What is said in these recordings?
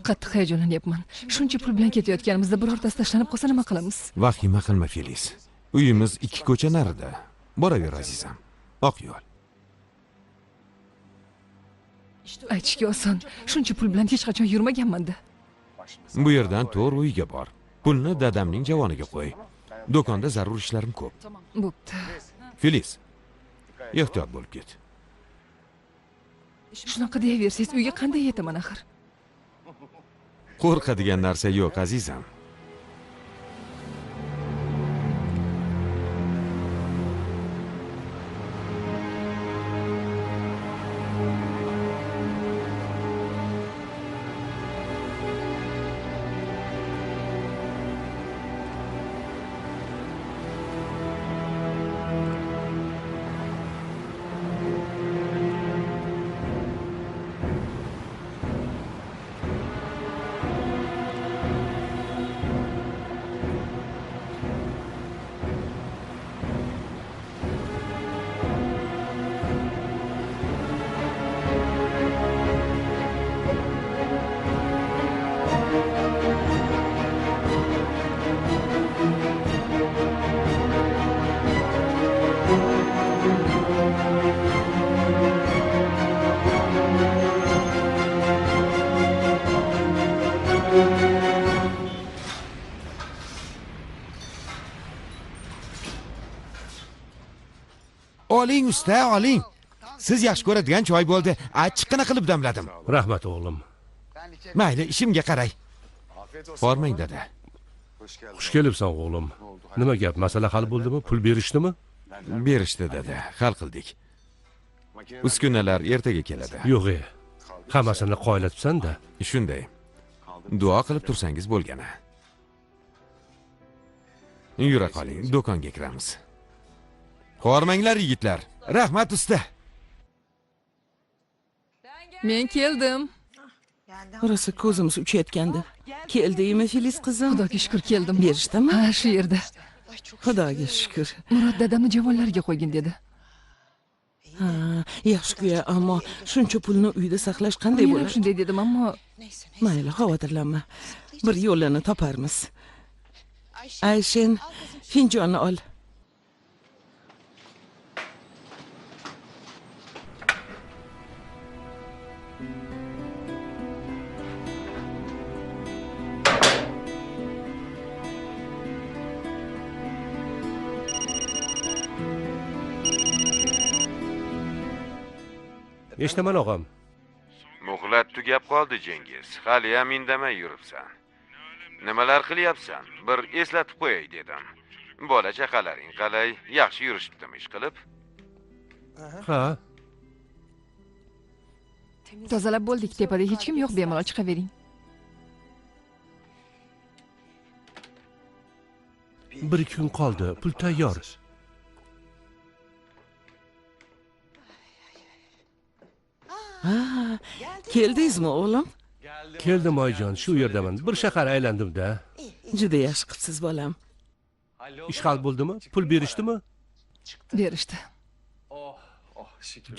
Qattiq hayajonlanyapman. Shuncha pul bilan ketayotganimizda birortasi tashlanib qolsa nima qilamiz? Vahima qilma, Filiz. Uyimiz 2 ko'cha narida. Boraver azizam. Oq yo'l. Aytishga oson. Shuncha pul bilan hech qachon yurmaganman-da. Bu yerdan to'g'ri uyga bor. Pulni dadamning javoniga qo'y. Do'konda zarur ishlarim ko'p. Bo'pti. Filiz, ehtiyot bo'lib ket. Shunaqa deyaversangiz uyga qanday yetaman axir? Qo'rqadigan narsa yo'q, azizam. Oling usta, oling. Siz yaxshi ko'radigan choy bo'ldi. Achchiqqina qilib damladim. Rahmat o'g'lim. Mayli, ishimga qaray. Hormang dada. Xush kelibsan o'g'lim. Nima gap, masala hal bo'ldimi? Pul berishdimi? Berishdi dada, hal qildik. Uskunalar ertaga keladi. Yo'q, hammasini qoylatibsan-da. Shunday. Duo qilib tursangiz bo'lgani. Yura qoling, do'konga kiramiz. Hormanglar yigitlar. Rahmat usta. Men keldim. Rosa ko'zimiz uchayotgandi. Keldingmi Filiz qizim? Xudoga shukr keldim. Berishdimi? Ha, shu yerda. Xudoga shukr. Murod dadamni javonlarga qo'ygin dedi. Ha, yaxshi-ku, ammo shuncha pulni uyda saqlash qanday bo'ladi? Shunday dedim, ammo mayli, xavotirlanma. Bir yo'lini toparmiz. Ayshen, finjonni ol. Eshitaman og'am. Muhlat tugab qoldi, Cengiz. Hali ham indamay yuribsan. Nimalar qilyapsan? Bir eslatib qo'yay dedim. Bola chaqalaring qalay, yaxshi yurishibdimi ish qilib? Ha. Tozalab bo'ldik, tepada hech kim yo'q, bemalol chiqavering. Bir kun qoldi, pul tayyor. Ha, keldingizmi o'g'lim? Keldim oyijon, shu yerdaman. Bir shahar aylandim-da. Juda yaxshi qilibsiz bolam. Ish hal bo'ldimi? Pul berishdimi? Berishdi.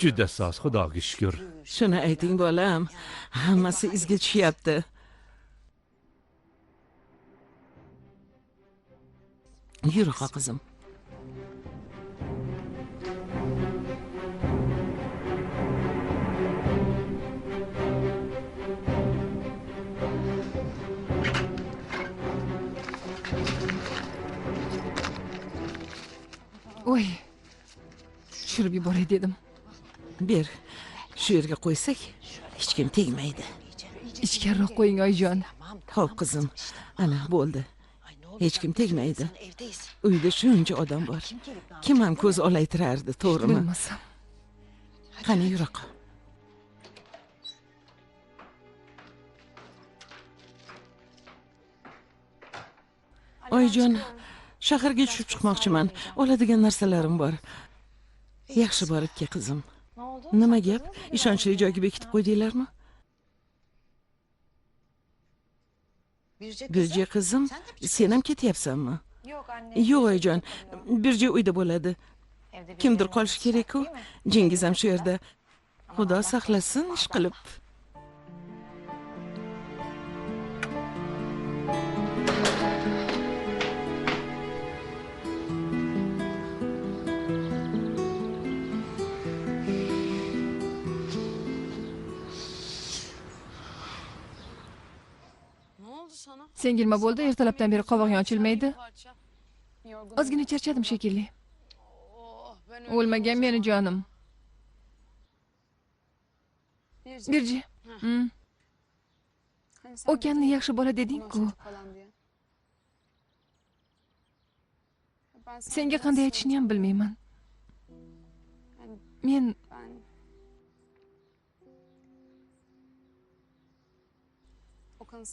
Juda soz, Xudoga shukr. Shuni ayting bolam, hammasi izga tushyapti. Yur qizim. Oy, tushirib yuboray dedim. Ber, shu yerga qo'ysak, hech kim tegmaydi. Ichkariroq qo'ying oyijon. Xo'p qizim, ana bo'ldi. Hech kim tegmaydi. Uyda shuncha odam bor. Kim ham ko'z olaytirardi, to'g'rimi? Bilmasam. Qani yura qol. Oyijon, shaharga tushib chiqmoqchiman. Oladigan narsalarim bor. Yaxshi borib kel qizim. Nima gap? Ishonchli joyga bekitib qo'ydinglarmi? Birja qizim, sen ham ketyapsanmi? Yo'q oyijon, Birja uyda bo'ladi. Kimdir qolishi kerak-ku. Cengiz ham shu yerda. Xudo saqlasin, ish qilib. Senga nima bo'ldi? Ertalabdan beri qovog'ing ochilmaydi. Ozgina charchadim shekilli. O'lmagan meni jonim. Birji. Okanni yaxshi bola deding-ku. Senga qanday aytishni ham bilmayman. Men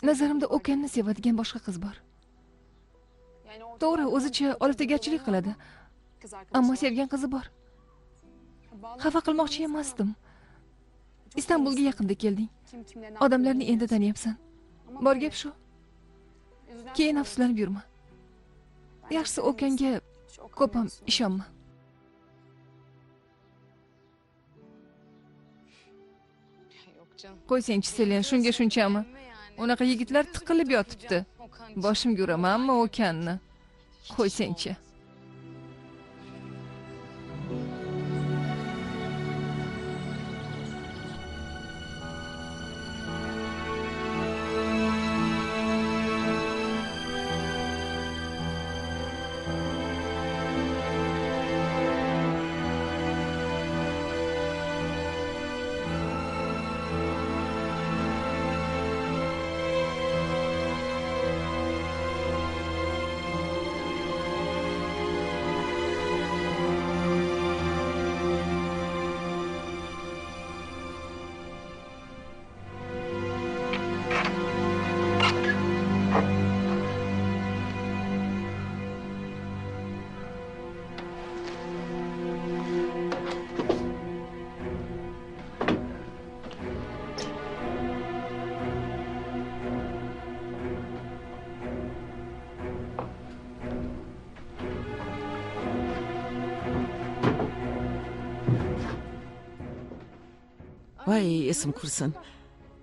nazarimda Okanni sevadigan boshqa qiz bor. To'g'ri, o'zicha oliftagarchilik qiladi. Ammo sevgan qizi bor. Xafa qilmoqchi emasdim. Istanbulga yaqinda kelding. Odamlarni endi taniyapsan. Bor gap shu. Keyin afsuslanib yurma. Yaxshisi Okanga ko'p ham ishonma. Qo'ysangchi Selen, shunga shunchami? Unaqa yigitlar tiqilib yotibdi. Boshimga uramanmi Okanni? Qo'ysangchi. Voy, esim qursin.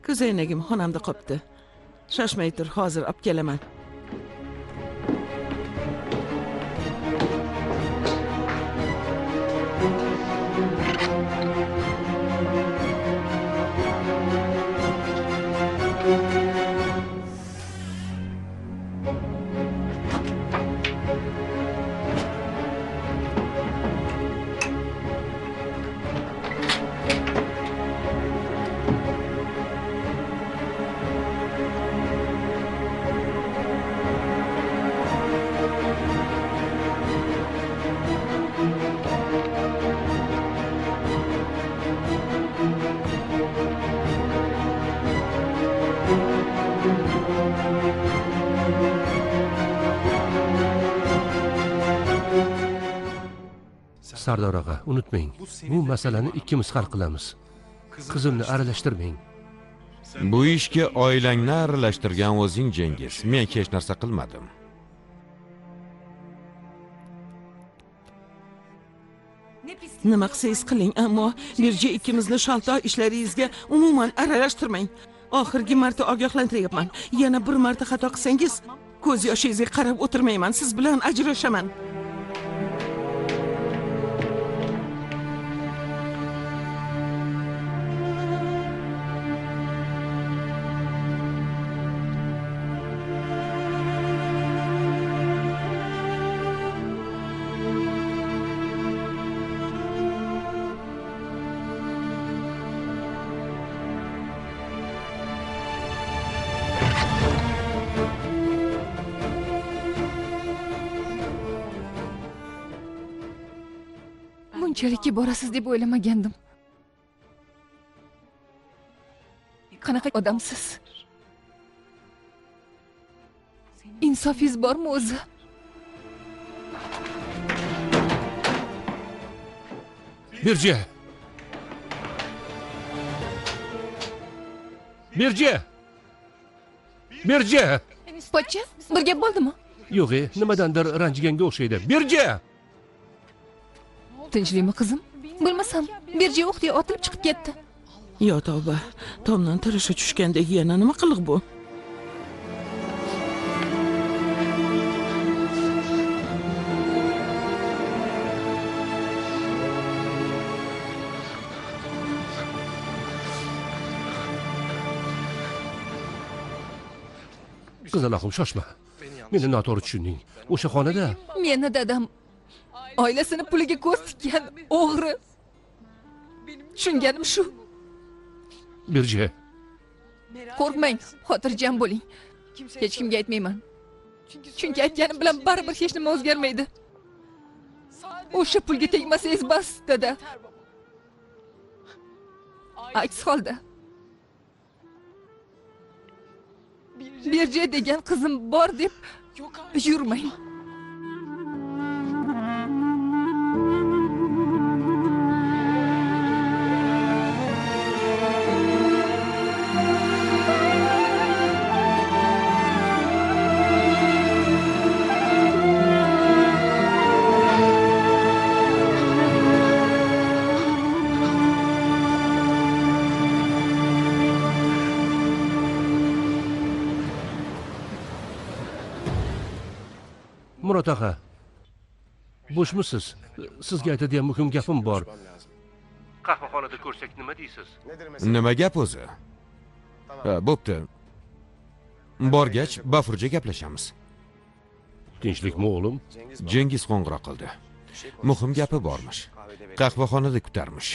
Ko'zoynagim xonamda qopti. Shoshmay tur, hozir olib kelaman. Sardor og'a, unutmang, bu masalani ikkimiz hal qilamiz. Qizimni aralashtirmang. Bu ishga oilangni aralashtirgan o'zing, Cengiz. Men hech narsa qilmadim. Nima qilsangiz qiling, ammo Birji ikkimizni shaltoq ishlaringizga umuman aralashtirmang. Oxirgi marta ogohlantiryapman. Yana bir marta xato qilsangiz, ko'z yoshingizga qarab o'tirmayman, siz bilan ajrashaman. Bunchalikka borasiz deb o'ylamagandim. Qanaqa odamsiz? Insofingiz bormi o'zi? Birji! Birji! Birji! Pochcha, bir gap bo'ldimi? Yo'q, nimadandir ranjiganga o'xshaydi. Birji! Tinchlikmi qizim? Bilmasam, Birji o'qday otilib chiqib ketdi. Yo tavba, tomdan tarasha tushgandek yana nima qiliq bu? Qizaloqim, shoshma. Meni noto'g'ri tushunding. O'sha xonada meni dadam oilasini puliga ko'z tikkan o'g'ri. Tushunganim shu. Birja. Qo'rqmang, xotirjam bo'ling. Hech kimga aytmayman. Chunki aytganim bilan baribir hech nima o'zgarmaydi. O'sha pulga tegmasangiz bas, dada. Aks holda Birja degan qizim bor deb yurmang. Murod og'a, bo'shmisiz? Sizga aytadigan muhim gapim bor. Qahvaxonada ko'rsak nima deysiz? Nima gap o'zi? Ha, bo'pti. Borgach bafurja gaplashamiz. Tinchlikmi o'g'lim? Cengiz qo'ng'iroq qildi. Muhim gapi bormish. Qahvaxonada kutarmish.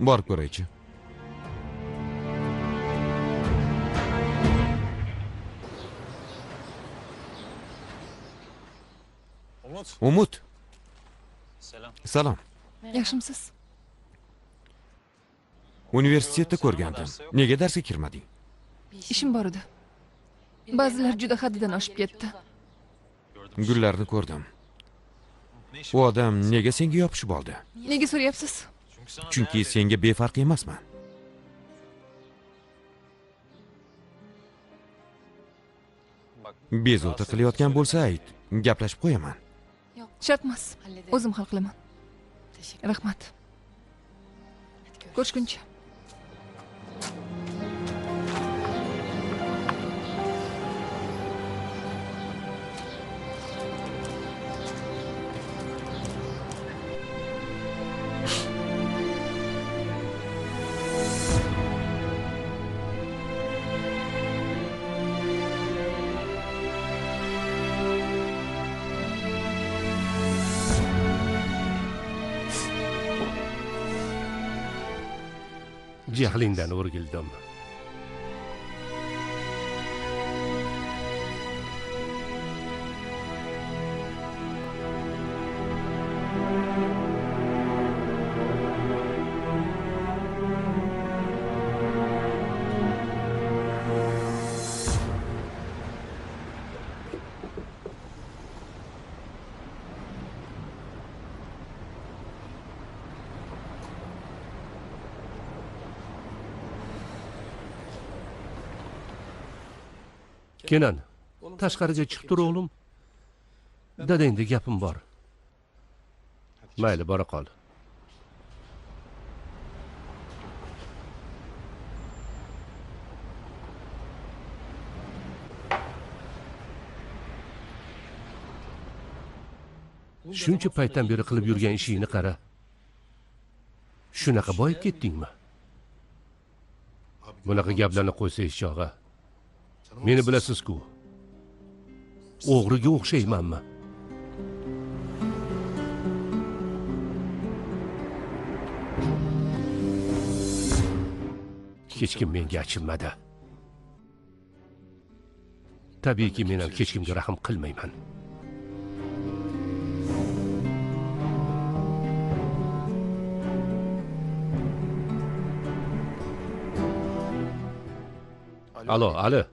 Borib ko'raychi. Umut. Salom. Yaxshimisiz? Universitetda ko'rgandim. Nega darsga kirmading? Ishim bor edi. Ba'zilar juda haddidan oshib ketdi. Gullarni ko'rdim. U odam nega senga yopishib oldi? Nega so'rayapsiz? Chunki senga befarq emasman. Bezovta qilayotgan bo'lsa ayt, gaplashib qo'yaman. Shart emas. O'zim hal qilaman. Rahmat. Ko'rishguncha. Jahlingdan o'rgildim. Kenan, tashqariga chiqib tur o'g'lim. Dadangda gapim bor. Mayli, bora qol. Shuncha paytdan beri qilib yurgan ishingni qara. Shunaqa boyib ketdingmi? Bunaqa gaplarni qo'ysangiz chog'a. Meni bilasiz-ku. O'g'riga o'xshaymanmi? Hech kim menga achinmadi. Tabiiyki, men ham hech kimga rahm qilmayman. Alo, Ali.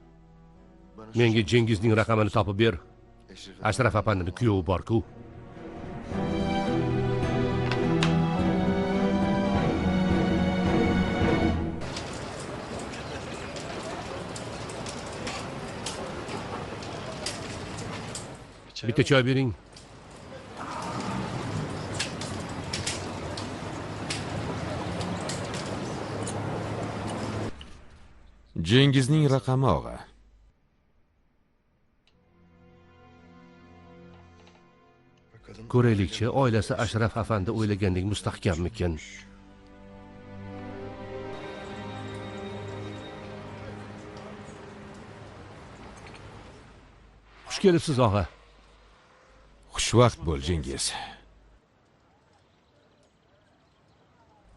Menga Cengizning raqamini topib ber. Ashraf apandining kuyovi bor-ku. Bitta choy bering. Cengizning raqami og'a. Ko'raylikchi, oilasi Ashraf afandi o'ylagandek mustahkammikin? Xush kelibsiz og'a. Xushvaqt bo'l, Chingiz.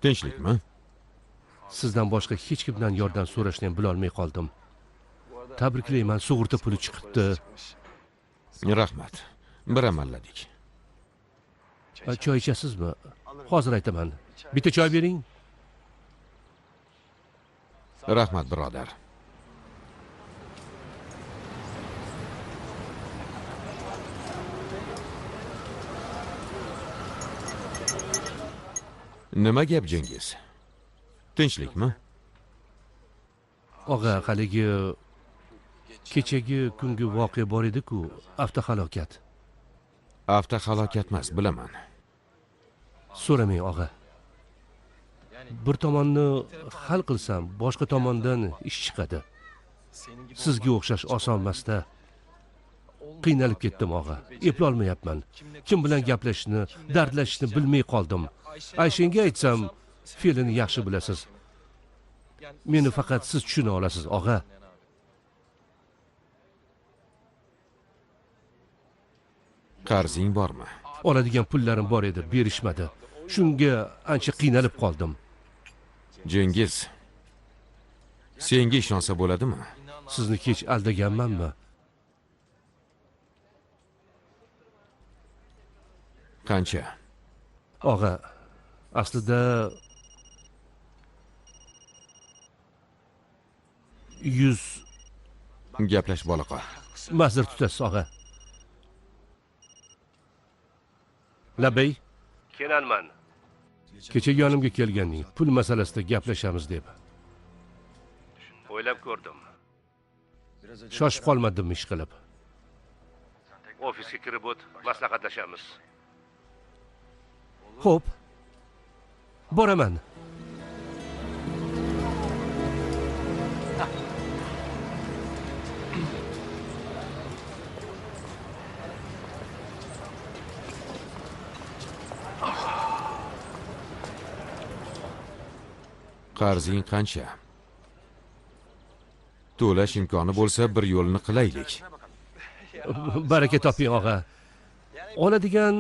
Tinchlikmi? Sizdan boshqa hech kimdan yordam so'rashni ham bilolmay qoldim. Tabriklayman, sug'urta puli chiqibdi. Rahmat. Bir amalladik. Choy ichasizmi? Hozir aytaman. Bitta choy bering. Rahmat, birodar. Nima gap, Chingiz? Tinchlikmi? Og'a, haligi kechagi kungi voqea bor edi-ku, avtohalokat. Avtohalokat emas, bilaman. So'ramang, og'a. Bir tomonni hal qilsam, boshqa tomondan ish chiqadi. Sizga o'xshash oson emas-da. Qiynalib ketdim, og'a. Eplolmayapman. Kim bilan gaplashishni, dardlashishni bilmay qoldim. Ayshenga aytsam, fe'lini yaxshi bilasiz. Meni faqat siz tushuna olasiz, og'a. Qarzing bormi? Oladigan pullarim bor edi, berishmadi. Shunga ancha qiynalib qoldim. Chingiz, senga ishonsa bo'ladimi? Sizni hech aldaganmanmi? Qancha? Og'a, aslida 100. Gaplash bola qol. Mazur tutasiz, og'a. Labay. Kenanman. Kecha yonimga kelganding, pul masalasida gaplashamiz deb. O'ylab ko'rdim. Shoshib qolmadim ish qilib. Ofisga kirib o't, maslahatlashamiz. Xo'p. Boraman. Qarzing qancha? To'lash imkoni bo'lsa bir yo'lini qilaylik. Baraka toping, og'a. Oladigan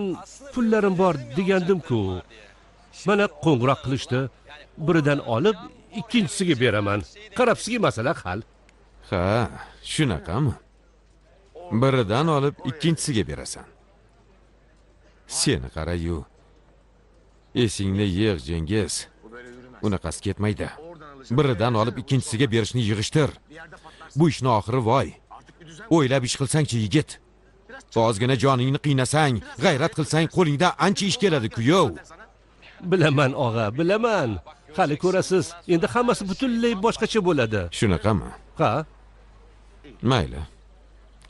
pullarim bor degandim-ku. Mana qo'ng'iroq qilishdi. Biridan olib, ikkinchisiga beraman. Qarabsizki, masala hal. Ha, shunaqami? Biridan olib, ikkinchisiga berasan. Seni qara-yu. Esingni yig', Chingiz. Unaqasi ketmaydi. Biridan olib ikkinchisiga berishni yig'ishtir. Bu ishni oxiri voy. O'ylab ish qilsang-chi, yigit. Ozgina joningni qiynasang, g'ayrat qilsang, qo'lingdan ancha ish keladi, kuyov. Bilaman, og'a, bilaman. Hali ko'rasiz, endi hammasi butunlay boshqacha bo'ladi. Shunaqami? Ha. Mayli.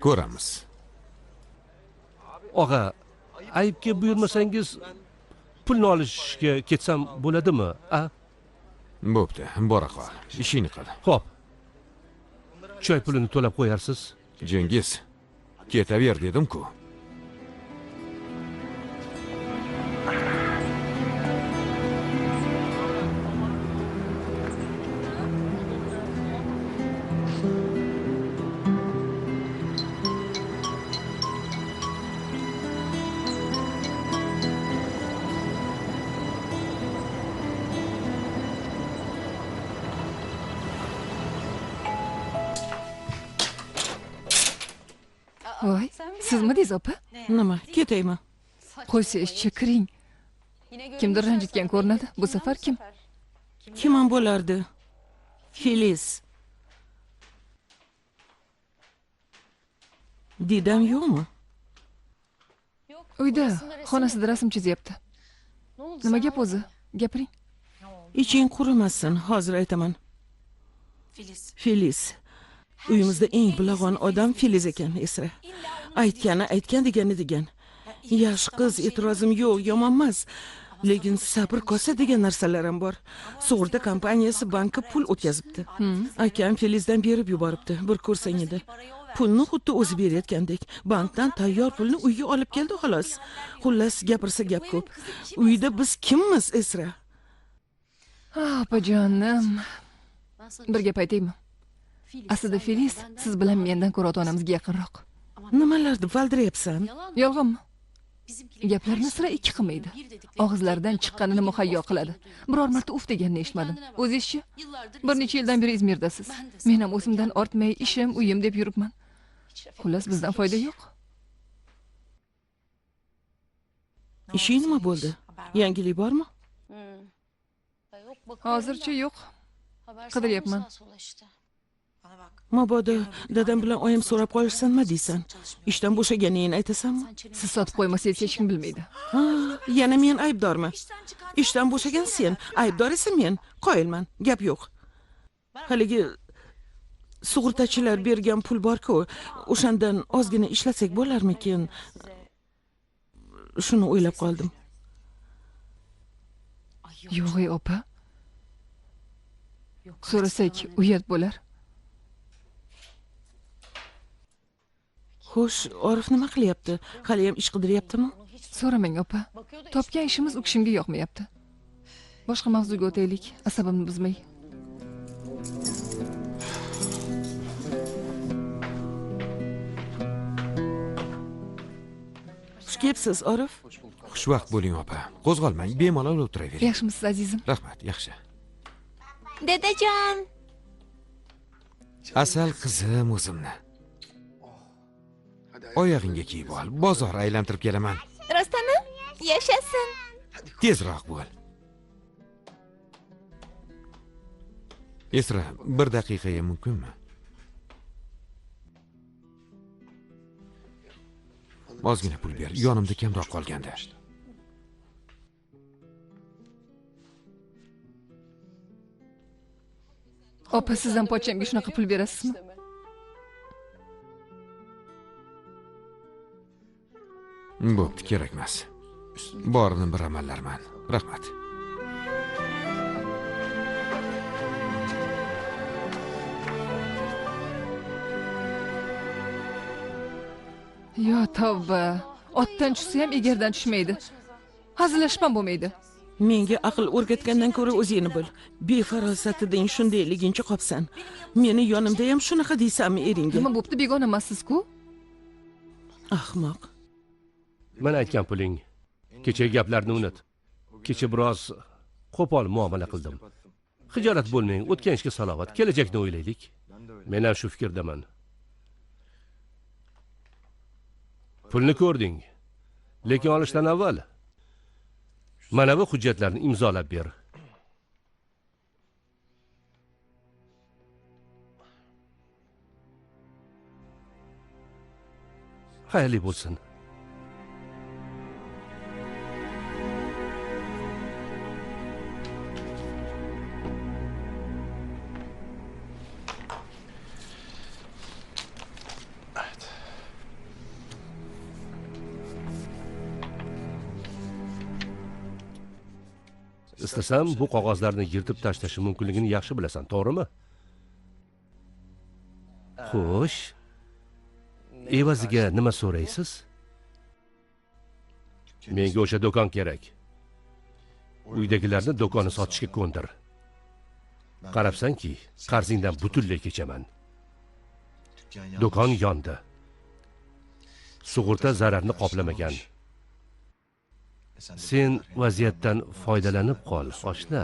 Ko'ramiz. Og'a, aybga buyurmasangiz pulni olishga ketsam bo'ladimi, a? Bo'pti, bora qol. Ishingni qil. Xo'p. Choy pulini to'lab qo'yarsiz. Chingiz, ketaver dedim-ku. Voy, sizmidingiz opa? Nima, ketaymi? Qo'ysangizchi, kiring. Kimdir ranjitgan ko'rinadi. Bu safar kim? Kim ham bo'lardi? Filiz. Didam yo'qmi? Uyda, xonasida rasm chizyapti. Nima gap o'zi? Gapiring. Iching qurimasin, hozir aytaman. Filiz. Uyimizda eng bilag'on odam Filiz ekan, Esra. Aytgani aytgan, degani degan. Yaxshi qiz, e'tirozim yo'q, yomon emas. Lekin sabr kosa degan narsalar ham bor. Sug'urta kompaniyasi bankka pul o'tkazibdi. Akam Filizdan berib yuboribdi, bir ko'rsang edi. Pulni xuddi o'zi berayotgandek. Bankdan tayyor pulni uyga olib keldi xolos. Xullas, gapirsa gap ko'p. Uyda biz kimmiz, Esra? Opajonim, bir gap aytaymi? Aslida Filiz siz bilan mendan ko'ra ota-onamizga yaqinroq. Nimalar deb valdirayapsan? Yolg'onmi? Gaplarni sira ikki qilmaydi. Og'izlaridan chiqqanini muhayyo qiladi. Biror marta uf deganini eshitmadim. O'zingizchi? Bir necha yildan beri Izmirdasiz. Men ham o'zimdan ortmay ishim, uyim deb yuribman. Xullas, bizdan foyda yo'q. Ishing nima bo'ldi? Yangilik bormi? Hozircha yo'q. Qidiryapman. Mabodo dadam bilan oyim so'rab qolishsa nima deysan? Ishdan bo'shaganingni aytasanmi? Siz sotib qo'ymasangiz hech kim bilmaydi. Ha, yana men aybdorman. Ishdan bo'shagan sen, aybdor esa men. Qoyilman, gap yo'q. Haligi sug'urtachilar bergan pul bor-ku, o'shandan ozgina ishlasak bo'larmikin? Shuni o'ylab qoldim. Yo'q, ey opa. So'rasak uyat bo'lar. Xo'sh, Orif nima qilyapti? Hali ham ish qidiryaptimi? So'ramang opa. Topgan ishimiz u kishimga yoqmayapti. Boshqa mavzuga o'taylik, asabimni buzmay. Xush kelibsiz, Orif. Xushvaqt bo'ling opa. Qo'zg'olmang, bemalol o'tiravering. Yaxshimisiz, azizim? Rahmat, yaxshi. Dadajon. Asal qizim o'zimni. Oyog'ingga kiyib ol, bozor aylantirib kelaman. Rostami? Yashasin. Tezroq bo'l. Esra, bir daqiqaga mumkinmi? Ozgina pul ber, yonimda kamroq qolganda. Opa, sizdan pochamga shunaqa pul berasizmi? Bo'pti, kerakmas. Borini bir amallarman. Rahmat. Yo tavba, otdan tushsa ham egardan tushmaydi. Hazillashib ham bo'lmaydi. Menga aql o'rgatgandan ko'ra o'zingni bil. Befarosatiding shundayligincha qopsan. Meni yonimda ham shunaqa deysanmi eringga? Nima bo'pti, begona emassiz-ku? Ahmoq. Mana aytgan puling. Kecha gaplarni unut. Kecha biroz qo'pol muomala qildim. Xijolat bo'lmang, o'tgan ishga salovat, kelajakni o'ylaylik. Men ham shu fikrdaman. Pulni ko'rding. Lekin olishdan avval mana bu hujjatlarni imzolab ber. Xayrli bo'lsin. Istasam bu qog'ozlarni yirtib tashlashi mumkinligini yaxshi bilasan, to'g'rimi? Xo'sh. Evaziga nima so'raysiz? Menga o'sha do'kon kerak. Uydagilarni do'konni sotishga ko'ndir. Qarabsanki, qarzingdan butunlay kechaman. Do'kon yondi. Sug'urta zararni qoplamagan. Sen vaziyatdan foydalanib qol, oshna.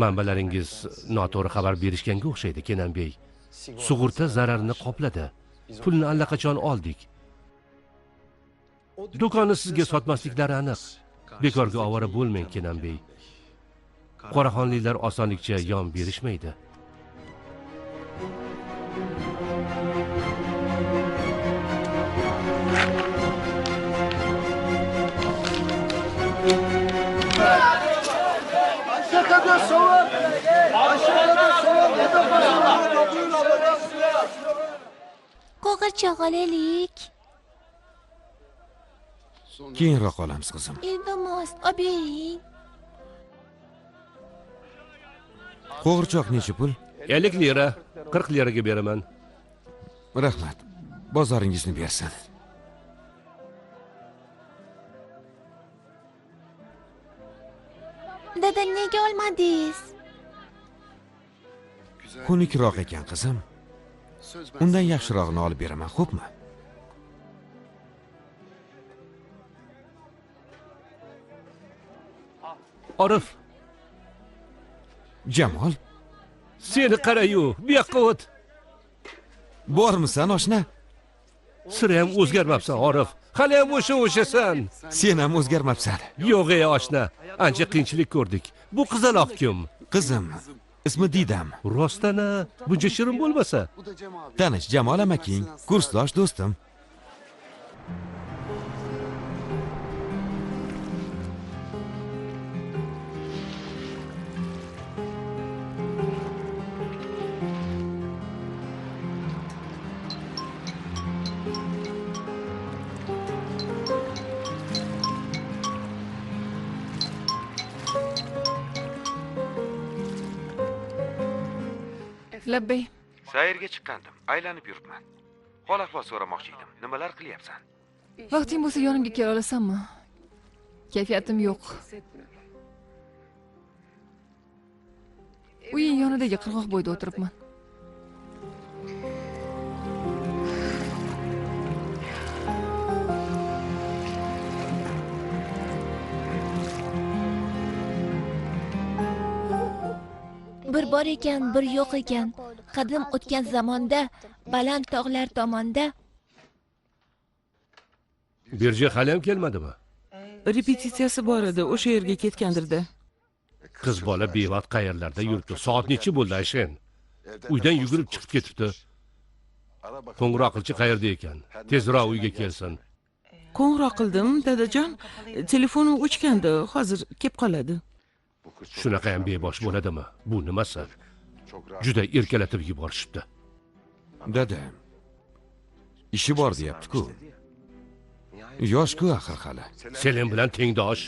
Manbalaringiz noto'g'ri xabar berishganga o'xshaydi, Kenanbey. Sug'urta zararni qopladi. Pulni allaqachon oldik. Do'konni sizga sotmasliklari aniq. Bekorga ovora bo'lmang, Kenanbey. Qoraxonliklar osonlikcha yon berishmaydi. Qo'g'irchoq olaylik. Keyinroq olamiz, qizim. Iltimos, olib bering. Qo'g'irchoq necha pul? 50 lira, 40 liraga beraman. Rahmat. Bozoringizni bersin. Dada, nega olmadingiz? Xunukroq ekan, qizim. Undan yaxshirog'ini olib beraman, xo'pmi? Orif. Jamol. Seni qarayu, bu yoqqa o't. Bormisan, oshna? Sira ham o'zgarmabsan, Orif. Hali ham o'shasan. Sen ham o'zgarmabsan. Yo'q ey oshna, ancha qiyinchilik ko'rdik. Bu qizaloq kim? Qizim. Ismi Didam. Rostdan-a, buncha shirin bo'lmasa. Tanish Jamol amaking, kursdosh do'stim. Labbay. Sayrga chiqqandim, aylanib yuribman. Hol ahvol so'ramoqchi edim. Nimalar qilyapsan? Vaqting bo'lsa yonimga kela olasanmi? Kayfiyatim yo'q. Uying yonidagi qirg'oq bo'yida o'tiribman. Bir bor ekan, bir yo'q ekan. Qadim o'tgan zamonda, baland tog'lar tomonda. Birja hali ham kelmadimi? Repetitsiyasi bor edi, o'sha yerga ketgandirda. Qiz bola bevaqt qayerlarda yuribdi? Soat necha bo'ldi, Ayshen? Uydan yugurib chiqib ketibdi. Qo'ng'iroq qilchi qayerda ekan? Tezroq uyga kelsin. Qo'ng'iroq qildim, dadajon. Telefoni o'chgandi, hozir kelib qoladi. Shunaqa ham bebosh bo'ladimi? Bu nimasi? Juda erkalatib yuborishibdi. Dada, ishi bor deyapti-ku. Yosh-ku axir hali. Selim bilan tengdosh.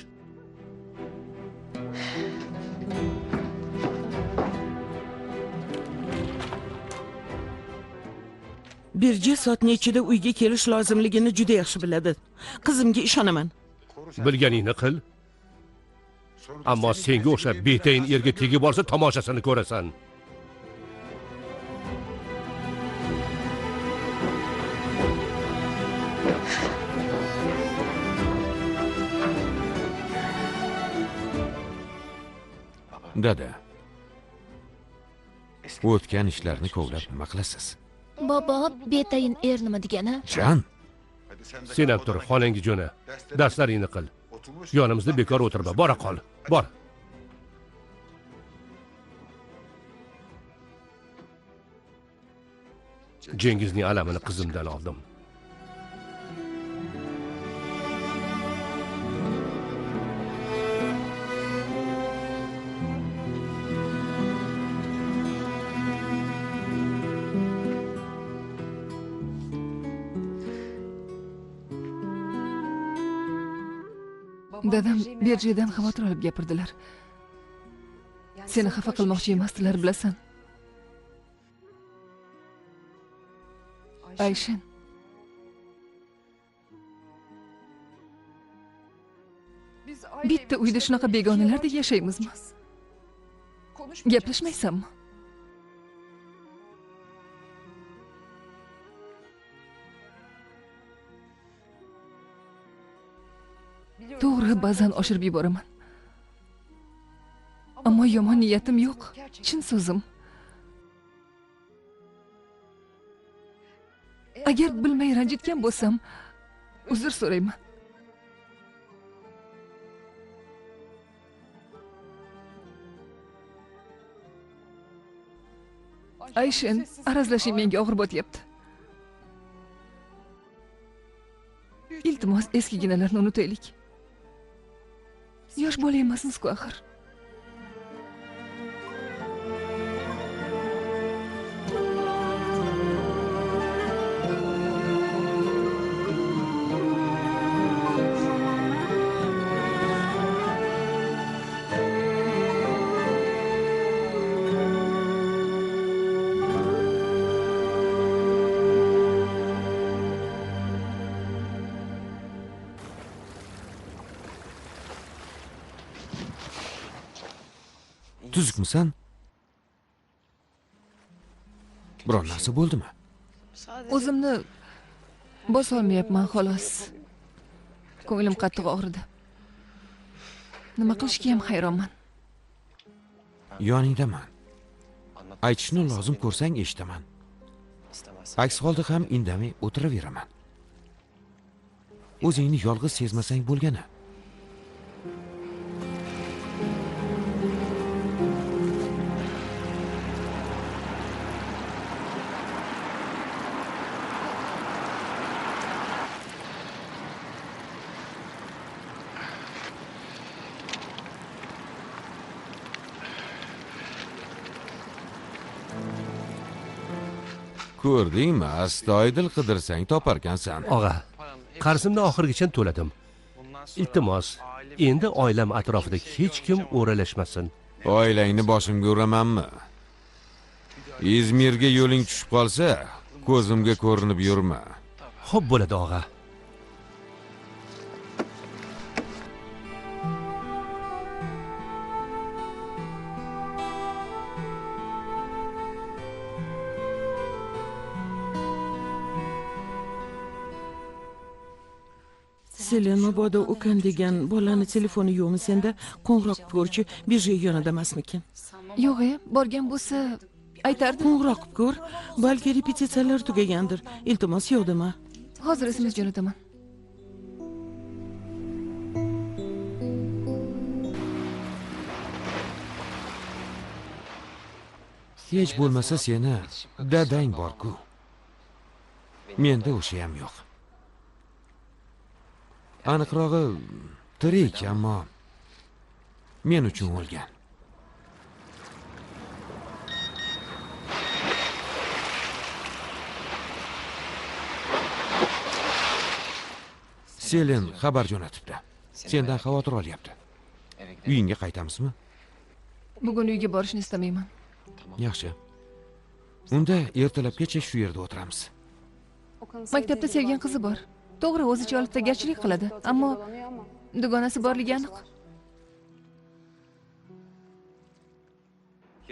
Birja soat nechida uyga kelish lozimligini juda yaxshi biladi. Qizimga ishonaman. Bilganingni qil. Ammo senga o'xshab betayin erga tegib olsa tomoshasini ko'rasan. Dada, o'tgan ishlarni kovlab nima qilasiz? Bobo, betayin er nima degani? Jan, sen ham tur, xonangga jo'na. Darslaringni qil. Yonimizda bekor o'tirma, bora qol. Bor. Cengizning alamini qizimdan oldim. Dadam Berjedan xavotir olib gapirdilar. Seni xafa qilmoqchi emasdilar, bilasan. Ayshen. Bitta uyda shunaqa begonalardek yashaymizmi? Gaplashmaysanmi? To'g'ri, ba'zan oshirib yuboraman. Ammo yomon niyatim yo'q, chin so'zim. Agar bilmay ranjitgan bo'lsam, uzr so'rayman. Ayshen, arazlashing menga og'ir botyapti. Iltimos, eskiginalarni unutaylik. Yosh bola emasmiz-ku axir. Tuzukmisan? Biron narsa bo'ldimi? O'zimni bosolmayapman xolos. Ko'nglim qattiq og'ridi. Nima qilishga ham hayronman. Yoningdaman. Aytishni lozim ko'rsang eshitaman. Aks holda ham indamay o'tiraveraman. O'zingni yolg'iz sezmasang bo'lgani. Ko'rdingmi, astoydil qidirsang toparkansan. Og'a, qarzimni oxirigacha to'ladim. Iltimos, endi oilam atrofida hech kim o'ralashmasin. Oilangni boshimga uramanmi? İzmirga yo'ling tushib qolsa, ko'zimga ko'rinib yurma. Xo'p bo'ladi, og'a. Selen mabodo Okan degan bolani telefoni yo'qmi senda? Qo'ng'iroq qilib ko'rchi, birja yonida emasmikin? Yo'q, borgan bo'lsa aytardim. Qo'ng'iroq qilib ko'r, balki repetitsiyalar tugagandir. Iltimos, yo'q dema. Hozir SMS jo'nataman. Hech bo'lmasa seni dadang bor-ku. Menda o'sha ham yo'q. Aniqrog'i tirik, ammo men uchun o'lgan. Selen xabar jo'natibdi. Sendan xavotir olyapti. Uyingga qaytamizmi? Bugun uyga borishni istamayman. Yaxshi. Unda ertalabgacha shu yerda o'tiramiz. Maktabda sevgan qizi bor. To'g'ri, o'zicha olibtagarchilik qiladi, ammo dugonasi borligi aniq.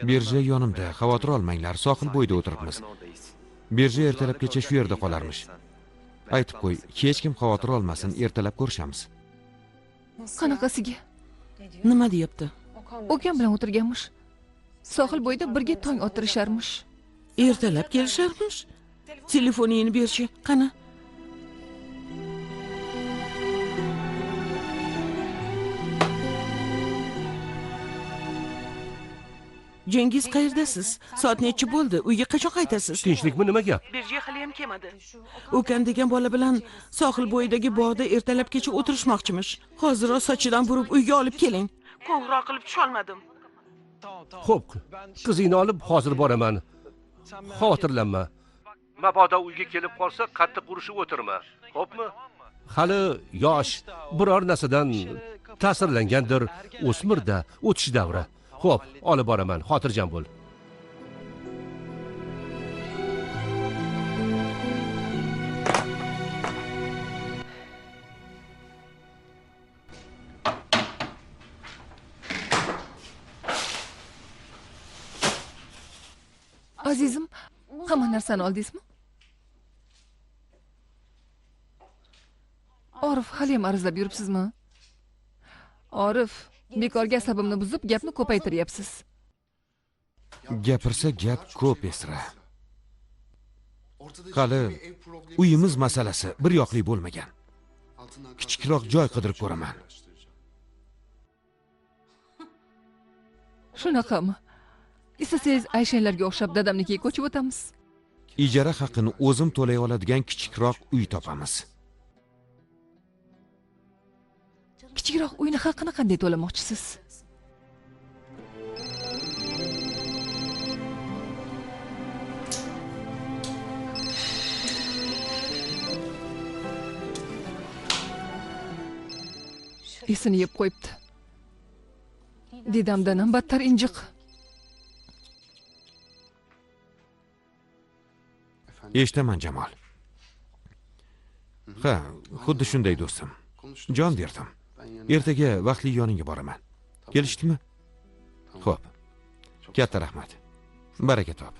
Birja yonimda, xavotir olmanglar, sohil bo'yida o'tiribmiz. Birja ertalabgacha shu yerda qolarmish. Aytib qo'y, hech kim xavotir olmasin, ertalab ko'rishamiz. Qanaqasiga? Nima deyapti? Okan bilan o'tirganmish. Sohil bo'yida birga tong ottirisharmish. Ertalab kelisharmish. Telefoningni berchi, qani? Cengiz, qayerdasiz? Soat necha bo'ldi? Uyga qachon qaytasiz? Tinchlikmi, nima gap? Birja hali ham kelmadi. Okan degan bola bilan sohil bo'yidagi bog'da ertalabgacha o'tirishmoqchimish. Hoziroq sochidan burib uyga olib keling. Qo'ng'iroq qilib tusholmadim. Xo'p, qizingni olib hozir boraman. Xavotirlanma. Mabodo uyga kelib qolsa, qattiq urushib o'tirma. Xo'pmi? Hali yosh, biror narsadan ta'sirlangandir, o'smirda o'tish davri. Xo'p, olib boraman, xotirjam bo'l. Azizim, hamma narsani oldingizmi? Orif, hali ham arazlab yuribsizmi? Orif, bekorga asabimni buzib, gapni ko'paytiryapsiz. Gapirsa gap ko'p, Esra. Hali uyimiz masalasi bir yoqli bo'lmagan. Kichikroq joy qidirib ko'raman. Shunaqami? Istasangiz Ayshenlarga o'xshab dadamnikiga ko'chib o'tamiz. Ijara haqini o'zim to'lay oladigan kichikroq uy topamiz. Kichikroq uyni haqini qanday to'lamoqchisiz? Esini yeb qo'yibdi. Dedamdan ham battar injiq. Eshitaman, Jamol. Ha, xuddi shunday do'stim. Jon berdim. Ertaga vaqtli yoningga boraman. Kelishdikmi? Xo'p. Katta rahmat. Baraka top.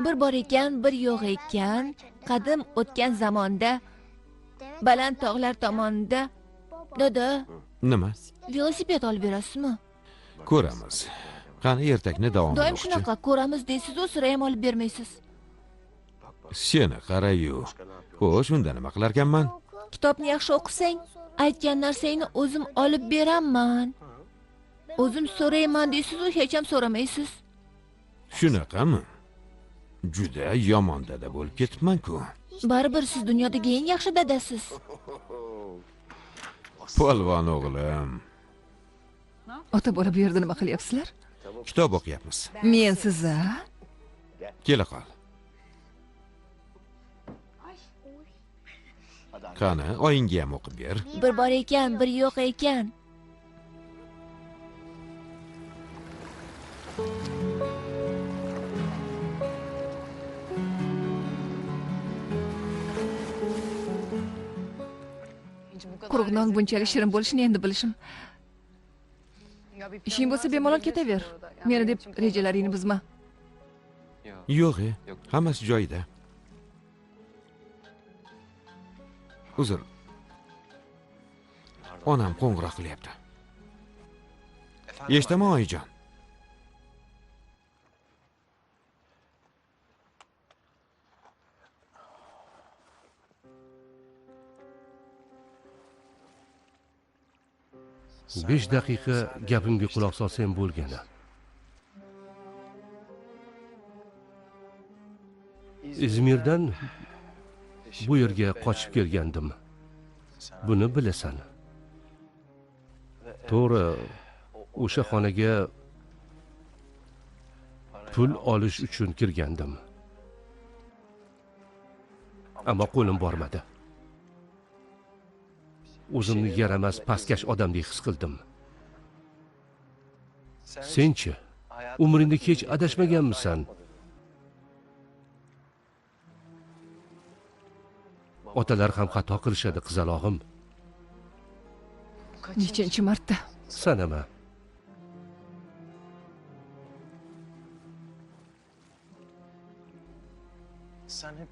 Bir bor ekan, bir yo'q ekan, qadim o'tgan zamonda baland tog'lar tomonda. Dada, nima? Velosiped olib berasizmi? Ko'ramiz. Qani ertakni davom Doim shunaqa ko'ramiz deysiz-u, sira ham olib bermaysiz. Seni qarayu. Xo'sh, unda nima qilarkanman? Kitobni yaxshi o'qisang, aytgan narsangni o'zim olib beraman. O'zim so'rayman deysiz-u, hech ham so'ramaysiz. Shunaqami? Juda yomon dada bo'lib ketibman-ku. Baribir siz dunyodagi eng yaxshi dadasiz. Polvon o'g'lim. Ota bola bu yerda nima qilyapsizlar? Kitob o'qiyapmiz. Men siz-a? Kela qol. Qani, oyingga ham o'qib ber. Bir bor ekan, bir yo'q ekan. Quruq non bunchalik shirin bo'lishini endi bilishim. Ishing bo'lsa bemalol ketaver. Meni deb rejalaringni buzma. Yo'q, hammasi joyida. Uzr. Onam qo'ng'iroq qilyapti. Eshitaman, oyijon. Besh daqiqa gapimga quloq solsang bo'lgani. İzmirdan bu yerga qochib kelgandim. Buni bilasan. To'g'ri, o'sha xonaga pul olish uchun kirgandim. Ammo qo'lim bormadi. O'zimni yaramas, pastkash odamdek his qildim. Senchi, umringda hech adashmaganmisan? Otalar ham xato qilishadi, qizalog'im. Nechinchi marta? Sanama.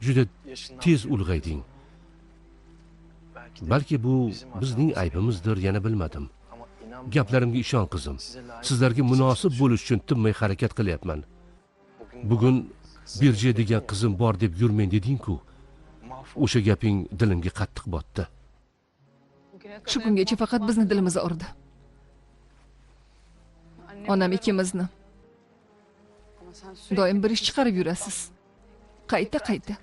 Juda tez ulg'ayding. Balki bu bizning aybimizdir, yana bilmadim. Gaplarimga ishon qizim. Sizlarga munosib bo'lish uchun tinmay harakat qilyapman. Bugun Birje degan qizim bor deb yurmang deding-ku. O'sha gaping dilimga qattiq botdi. Shu kungacha faqat bizni dilimiz og'ridi. Onam ikkimizni. Doim bir ish chiqarib yurasiz. Qayta-qayta.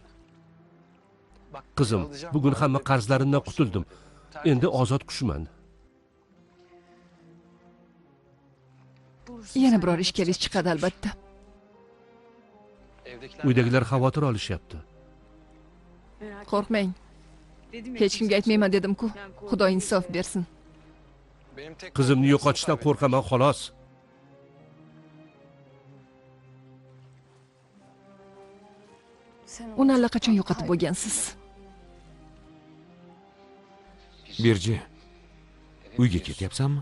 Qizim, bugun hamma qarzlarimdan qutuldim. Endi ozod qushman. Yana biror ishkalingiz chiqadi albatta. Uydagilar xavotir olishyapti. Qo'rqmang. Hech kimga aytmayman dedim-ku. Xudo insof bersin. Qizimni yo'qotishdan qo'rqaman xolos. Uni allaqachon yo'qotib bo'lgansiz. Birji, uyga ketyapsanmi?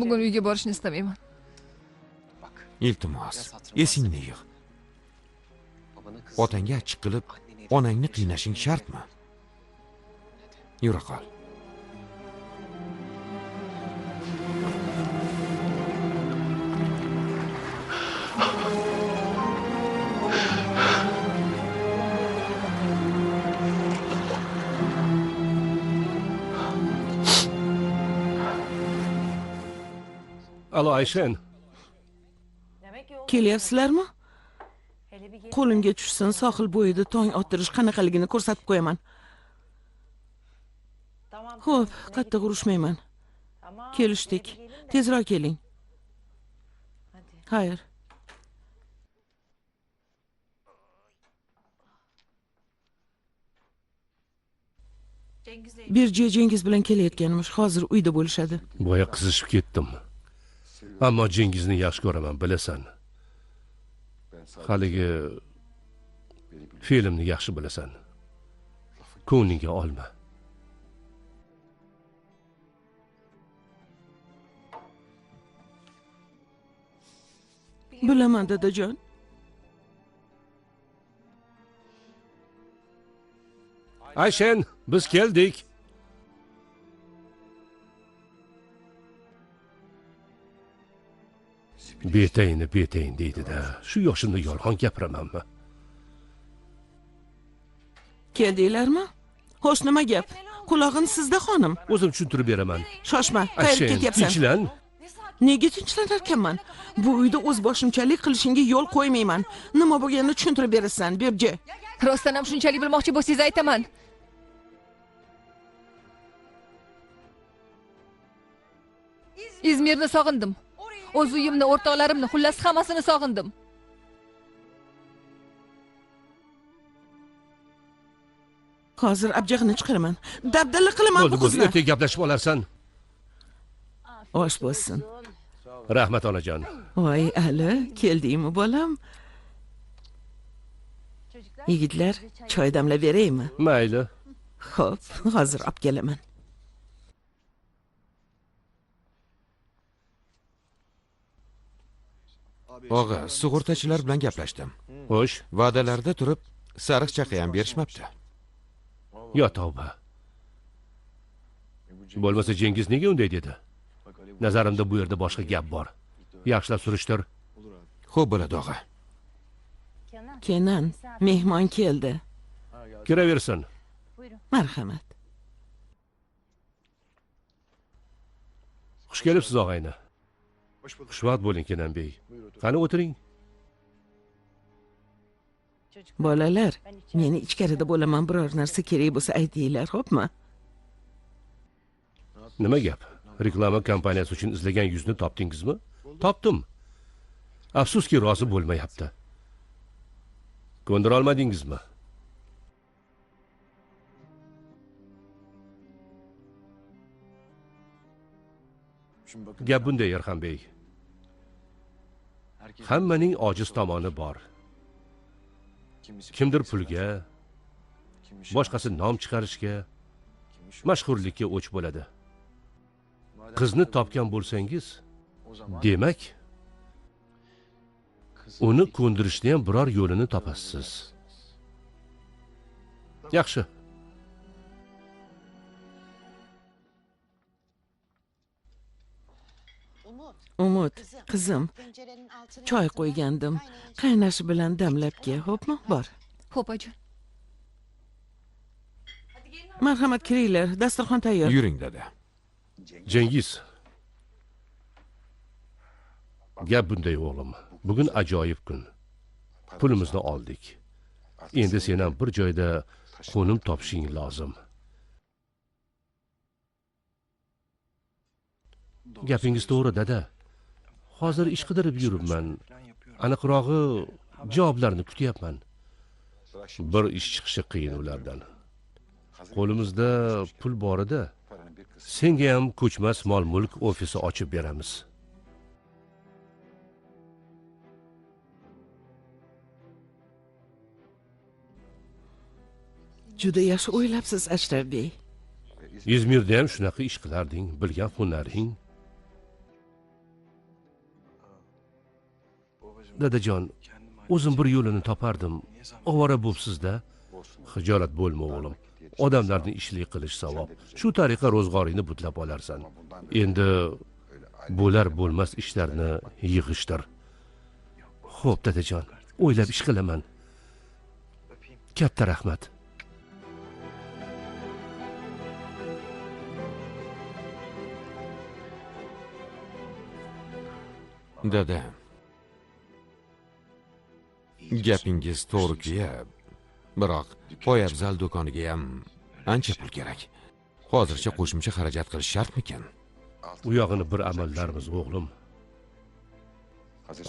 Bugun uyga borishni istamayman. Iltimos, esingni yig'. Otangga achchiq qilib, onangni qiynashing shartmi? Yura qol. Alo Ayshen. Kelyapsizlarmi? Qo'limga tushsin, sohil bo'yida tong ottirish qanaqaligini ko'rsatib qo'yaman. Xo'p, qattiq urushmayman. Kelishdik. Tezroq keling. Xayr. Birje Cengiz bilan kelayotganmish, hozir uyda bo'lishadi. Boya qizishib ketdim. Ammo Cengizni yaxshi ko'raman, bilasan. Haligi filmni yaxshi bilasan. Ko'nglingga olma. Bilaman dadajon. Ayshen, biz keldik. Betayini betayin deydi-da. Shu yoshimda yolg'on gapiramanmi? Keldinglarmi? Xo'sh, nima gap? Qulog'im sizda, xonim. O'zim tushuntirib beraman. Shoshma, qayerga ketyapsan? Tinchlan. Nega tinchlanar ekanman? Bu uyda o'z boshimchalik qilishingga yo'l qo'ymayman. Nima bo'lganini tushuntirib berasan, Birja. Rostdan ham shunchalik bilmoqchi bo'lsangiz aytaman. Izmirni sog'indim. O'z uyimni, o'rtoqlarimni, xullas hammasini sog'indim. Hozir abjag'ini chiqaraman. Dabdala qilaman bu qizni. Ertaga gaplashib olarsan. Osh bo'lsin. Rahmat onajon. Voy Ali, keldingmi bolam? Yigitlar, choy damlab beraymi? Mayli. Xo'p, hozir olib kelaman. Og'a, sug'urtachilar bilan gaplashdim. Xo'sh, va'dalarda turib sariq chaqa ham berishmabdi. Yo tavba. Bo'lmasa Cengiz nega unday dedi? Nazarimda bu yerda boshqa gap bor. Yaxshilab surishtir. Xo'p bo'ladi og'a. Kenan, mehmon keldi. Kiraversin. Marhamat. Xush kelibsiz og'ayni. Xushvaqt bo'ling Kenan bey. Qani o'tiring. Bolalar, meni ichkarida bo'laman, biror narsa kerak bo'lsa aytinglar, xo'pmi? Nima gap? Reklama kompaniyasi uchun izlagan yuzni topdingizmi? Topdim. Afsuski rozi bo'lmayapti. Ko'ndira olmadingizmi? Gap bunday Erxanbey. Hammaning ojiz tomoni bor. Kimdir pulga, boshqasi nom chiqarishga, mashhurlikka o'ch bo'ladi. Qizni topgan bo'lsangiz, demak, uni ko'ndirishni ham biror yo'lini topasiz. Yaxshi. Umid, qizim, choy qo'ygandim. Qaynashi bilan damlab kel, xo'pmi? Bor. Xo'p, ojon. Marhamat, kiringlar, dasturxon tayyor. Yuring, dada. Cengiz. Gap bunday o'g'lim. Bugun ajoyib kun. Pulimizni oldik. Endi sen ham bir joyda qo'nim topishing lozim. Gapingiz to'g'ri, dada. Hozir ish qidirib yuribman. Aniqrog'i javoblarni kutyapman. Bir ish chiqishi qiyin ulardan. Qo'limizda pul bor edi. Senga ham ko'chmas mol-mulk ofisi ochib beramiz. Juda yaxshi o'ylabsiz, Ashraf bey. İzmirda ham shunaqa ish qilarding, bilgan hunaring. Dadajon, o'zim bir yo'lini topardim. Ovora bo'psiz-da. Xijolat bo'lma o'g'lim. Odamlarni ishli qilish savob. Shu tariqa ro'zg'oringni butlab olarsan. Endi bo'lar bo'lmas ishlarni yig'ishtir. Xo'p, dadajon, o'ylab ish qilaman. Katta rahmat. Dada, gapingiz to'g'ri-ku, biroq poyabzal do'koniga ham ancha pul kerak. Hozircha qo'shimcha xarajat qilish shartmikan? U yog'ini bir amallarmiz, o'g'lim.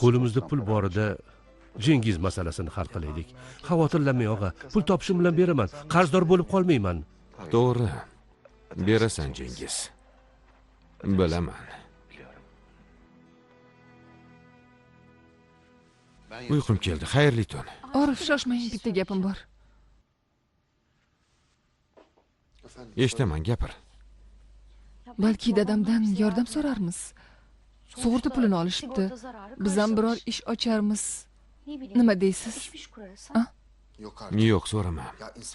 Qo'limizda pul borida Cengiz masalasini hal qilaylik. Xavotirlanmang og'a, pul topishim bilan beraman. Qarzdor bo'lib qolmayman. To'g'ri. Berasan Cengiz. Bilaman. Uyqum keldi. Xayrli tun. Orif, shoshmang, bitta gapim bor. Eshitaman, gapir. Balki dadamdan yordam so'rarmiz. Sug'urta pulini olishibdi. Biz ham biror ish ocharmiz. Nima deysiz? Yo'q, so'rama.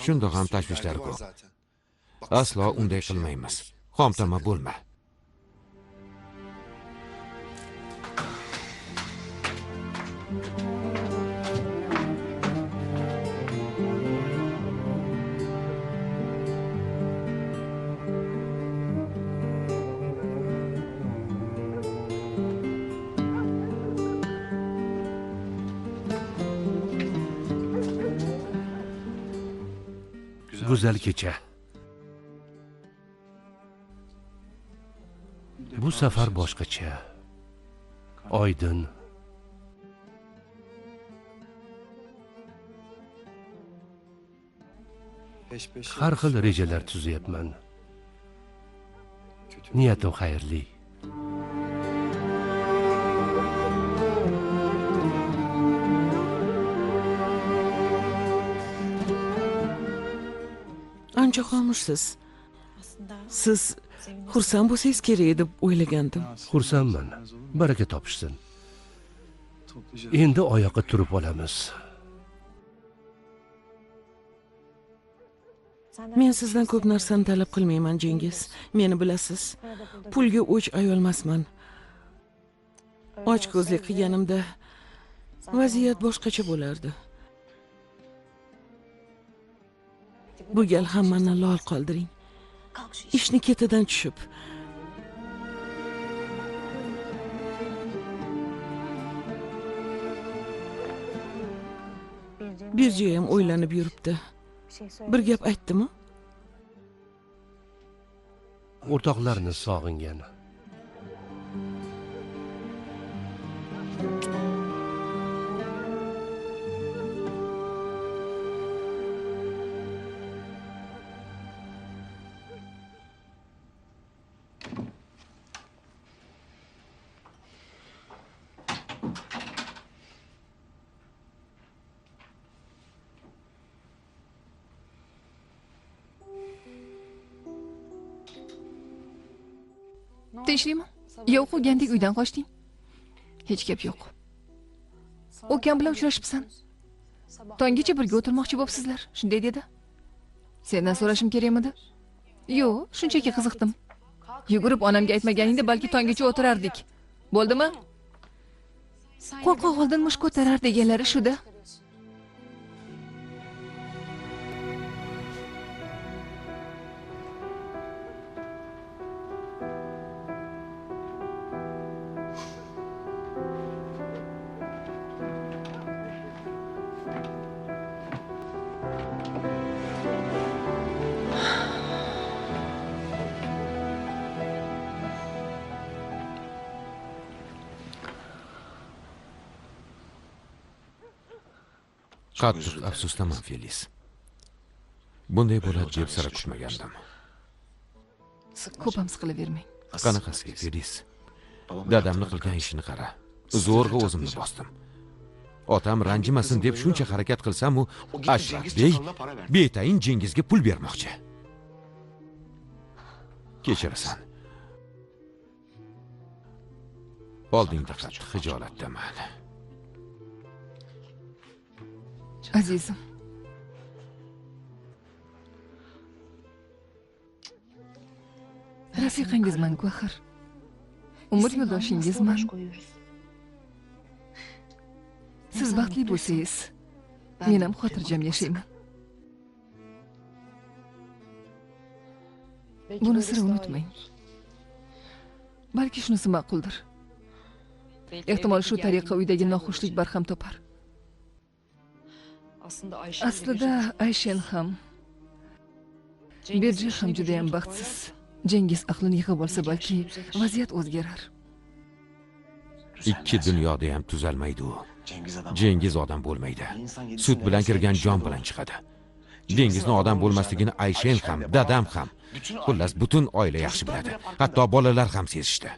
Shundoq ham tashvishlari ko'p. Aslo unday qilmaymiz. Xomtama bo'lma. Go'zal kecha. Bu safar boshqacha. Oydin. Har xil rejalar tuzyapman. Niyatim xayrli. Ancha xomushsiz. Siz xursand bo'lsangiz kerak deb o'ylagandim. Xursandman. Baraka topishsin. Endi oyoqqa turib olamiz. Men sizdan ko'p narsani talab qilmayman, Jengiz. Meni bilasiz. Pulga o'ch ayolmasman. Ochko'zlik qilganimda vaziyat boshqacha bo'lardi. Bu gal hammani lol qoldiring. Ishni ketidan tushib. Birja ham o'ylanib yuribdi. Bir gap aytdimi? O'rtoqlarini sog'ingan. Tinchlikmi? Yo'q, quvgandek uydan qochding. Hech gap yo'q. Ukam bilan uchrashibsan. Tonggacha birga o'tirmoqchi bo'psizlar, shunday dedi. Sendan so'rashim kerakmidi? Yo'q, shunchaki qiziqdim. Yugurib onamga aytmaganingda balki tonggacha o'tirardik. Bo'ldimi? Qo'rqoq oldin mush ko'tarar deganlari shuda. Qattiq afsusdaman, Felis. Bunday bo'ladi deb sira kutmagandim. Ko'p ham siqilavermang. Qanaqasiga, Felis? Dadamni qilgan ishini qara. Zo'rg'a o'zimni bosdim. Otam ranjimasin deb shuncha harakat qilsam, u Ashrafbey betayin Cengizga pul bermoqchi. Kechirasan. Oldingda qattiq xijolatdaman. Azizim. Rafiqangizman-ku axir. Umr yo'ldoshingizman. Siz baxtli bo'lsangiz, men ham xotirjam yashayman. Buni sira unutmang. Balki shunisi ma'quldir. Ehtimol shu tariqa uydagi noxushlik barham topar. Aslida Ayshen ham, Birja ham juda ham baxtsiz. Cengiz aqlini yig'ib olsa balki vaziyat o'zgarar. Ikki dunyoda ham tuzalmaydi u. Cengiz odam bo'lmaydi. Sut bilan kirgan jon bilan chiqadi. Dengizni odam bo'lmasligini Ayshen ham, dadam ham, xullas butun oila yaxshi biladi. Hatto bolalar ham sezishdi.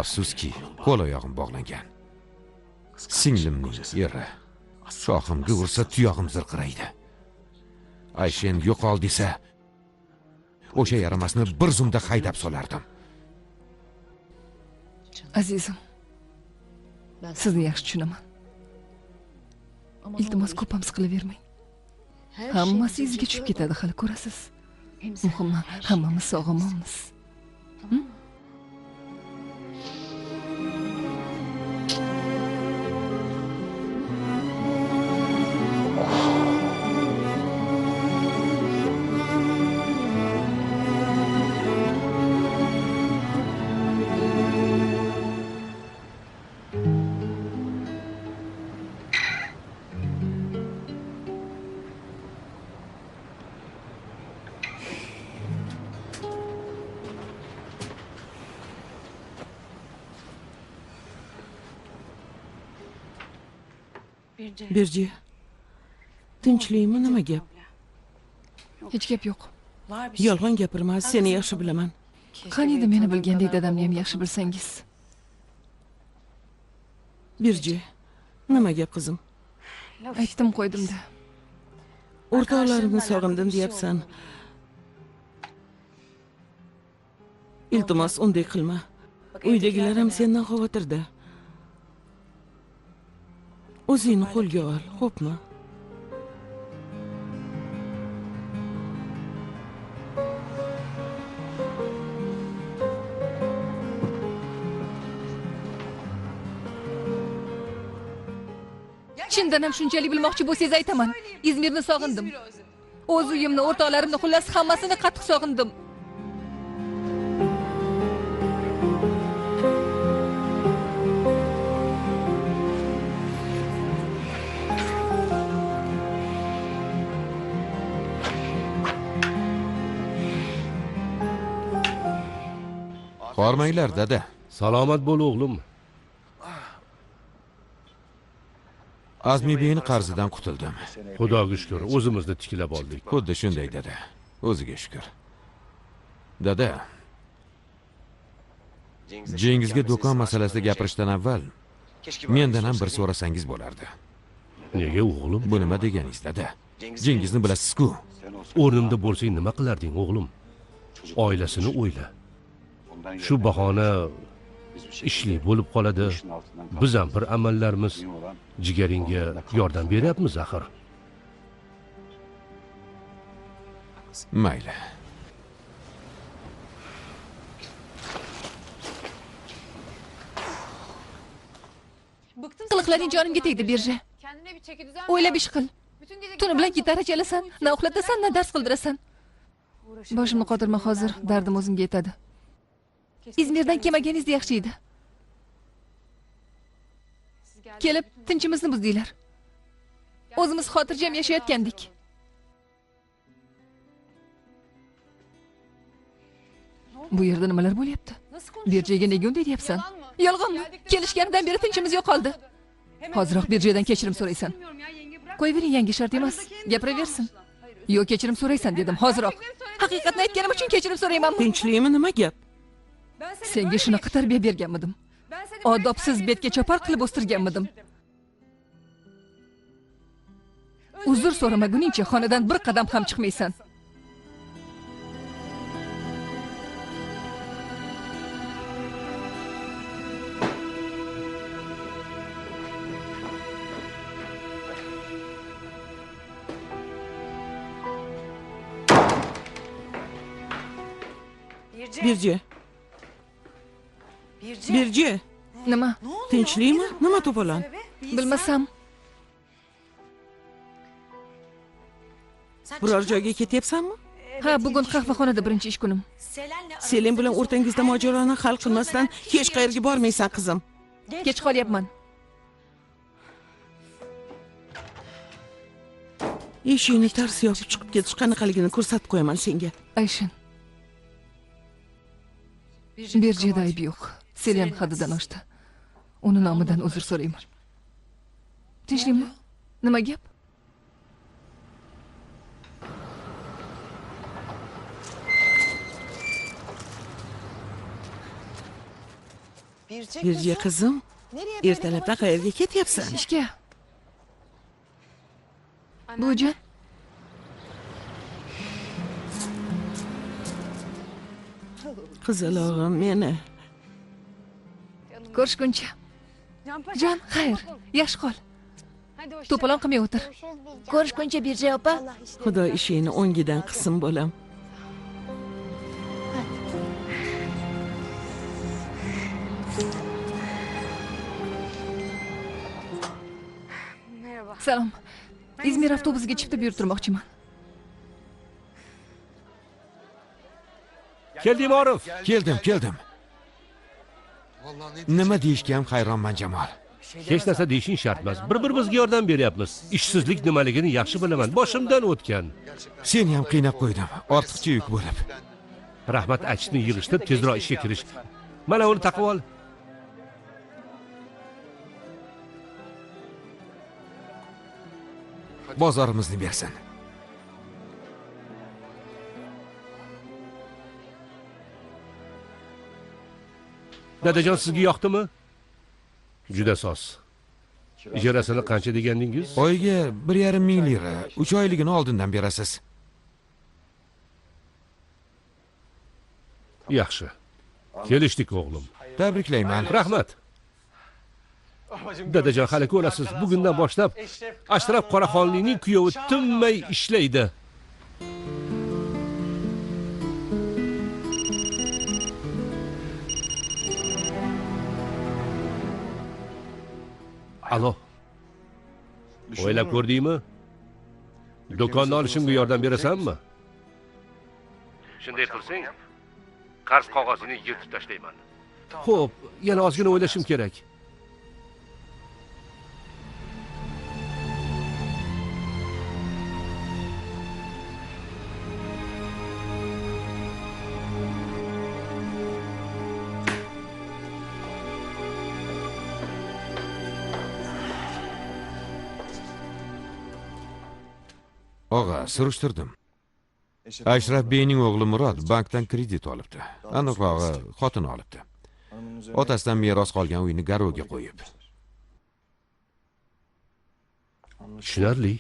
Afsuski, qo'l oyog'im bog'langan. Singlimning eri shoximga ursa tuyog'im zirqiraydi. Ayshen yo'qol desa, o'sha yaramasni bir zumda haydab solardim. Azizim, sizni yaxshi tushunaman. Iltimos, ko'p ham siqilavermang. Hammasi iziga tushib ketadi, hali ko'rasiz. Muhimi, hammamiz sog'-omonmiz. Birji, tinchlikmi, nima gap? Hech gap yo'q. Yolg'on gapirma, seni yaxshi bilaman. Qaniydi meni bilgandek dadamni ham yaxshi bilsangiz. Birji, nima gap qizim? Aytdim qo'ydim-da. O'rtoqlarimni sog'indim deyapsan. Iltimos, unday qilma. Uydagilar ham sendan xavotirda. O'zingni qo'lga ol, xo'pmi? Chindan ham shunchalik bilmoqchi bo'lsangiz aytaman. İzmirni sog'indim. O'z uyimni, o'rtoqlarimni, xullas hammasini qattiq sog'indim. Hormanglar, dada. Salomat bo'l, o'g'lim. Azmi beyni qarzidan qutuldim. Xudoga shukr, o'zimizni tiklab oldik. Xuddi shunday, dada. O'ziga shukr. Dada, Cengizga do'kon masalasida gapirishdan avval mendan ham bir so'rasangiz bo'lardi. Nega, o'g'lim? Bu nima deganingiz, dada? Cengizni bilasiz-ku. O'rnimda bo'lsang nima qilarding, o'g'lim? Oilasini o'yla. Shu bahona ishli bo'lib qoladi. Biz ham bir amallarimiz, jigaringga yordam beryapmiz axir. Mayli. Qiliqlaring jonimga tegdi, Birji. O'ylab ish qil. Tuni bilan gitara chalasan, na uxlatasan, na dars qildirasan. Boshimni qotirma hozir, dardim o'zimga yetadi. İzmirdan kelmaganingizda yaxshi edi. Kelib tinchimizni buzdinglar. O'zimiz xotirjam yashayotgandik. Bu yerda nimalar bo'lyapti? Birjaga nega unday deyapsan? Yolg'onmi? Kelishganidan beri tinchimiz yo'qoldi. Hoziroq Birjadan kechirim so'raysan. Qo'yavering, yangi shart emas. Gapiraversin. Yo'q, kechirim so'raysan dedim, hoziroq. Haqiqatni aytganim uchun kechirim so'raymanmi? Tinchlikmi, nima gap? Senga shunaqa tarbiya berganmidim? Odobsiz betga chopar qilib o'stirganmidim? Uzr so'ramaguningcha xonadan bir qadam ham chiqmaysan. Birji. Birji. Nima? Tinchlikmi? Nima to'polon? Bilmasam. Biror joyga ketyapsanmi? Ha, bugun qahvaxonada birinchi ish kunim. Selin bilan o'rtangizda mojaroni hal qilmasdan hech qayerga bormaysan, qizim. Kech qolyapman. Eshikni tars yopib chiqib ketish qanaqaligini ko'rsatib qo'yaman senga. Ayshin. Birjada ayb yo'q. Selen haddidan oshdi. Uni nomidan uzr so'rayman. Tinchlikmi? Nima gap? Birja qizim, ertalabda qayerga ketyapsan? Ishga. Bujon. Qizalog'im meni. Ko'rishguncha. Jon, xayr, yaxshi qol. To'polon qilmay o'tir. Ko'rishguncha Birja opa. Xudo ishingni o'ngidan qilsin bolam. Salom. İzmir avtobusiga chipta buyurtirmoqchiman. Keldim Orif. Keldim. Nima deyishga ham hayronman Jamol. Hech narsa deyishing shart emas. Bir-birimizga yordam beryapmiz. Ishsizlik nimaligini yaxshi bilaman. Boshimdan o'tgan. Seni ham qiynab qo'ydim. Ortiqcha yuk bo'lib. Rahmat aytishni yig'ishtirib tezroq ishga kirish. Mana uni taqib ol. Bozorimizni bersin. Dadajon, sizga yoqdimi? Juda soz. Ijarasini qancha degandingiz? Oyga 1,5 ming lira. 3 oyligini oldindan berasiz. Yaxshi. Kelishdik o'g'lim. Tabriklayman. Rahmat. Dadajon, hali ko'rasiz, bugundan boshlab Ashraf Qoraxonlining kuyovi tinmay ishlaydi. Alo. O'ylab ko'rdingmi? Do'konni olishimga yordam berasanmi? Shunday qilsang, qarz qog'ozini yirtib tashlayman. Xo'p, yana ozgina o'ylashim kerak. Og'a, surishtirdim. Ashraf beyning o'g'li Murod bankdan kredit olibdi. Aniqrog'i, xotin olibdi. Otasidan meros qolgan uyni garovga qo'yib. Tushunarli.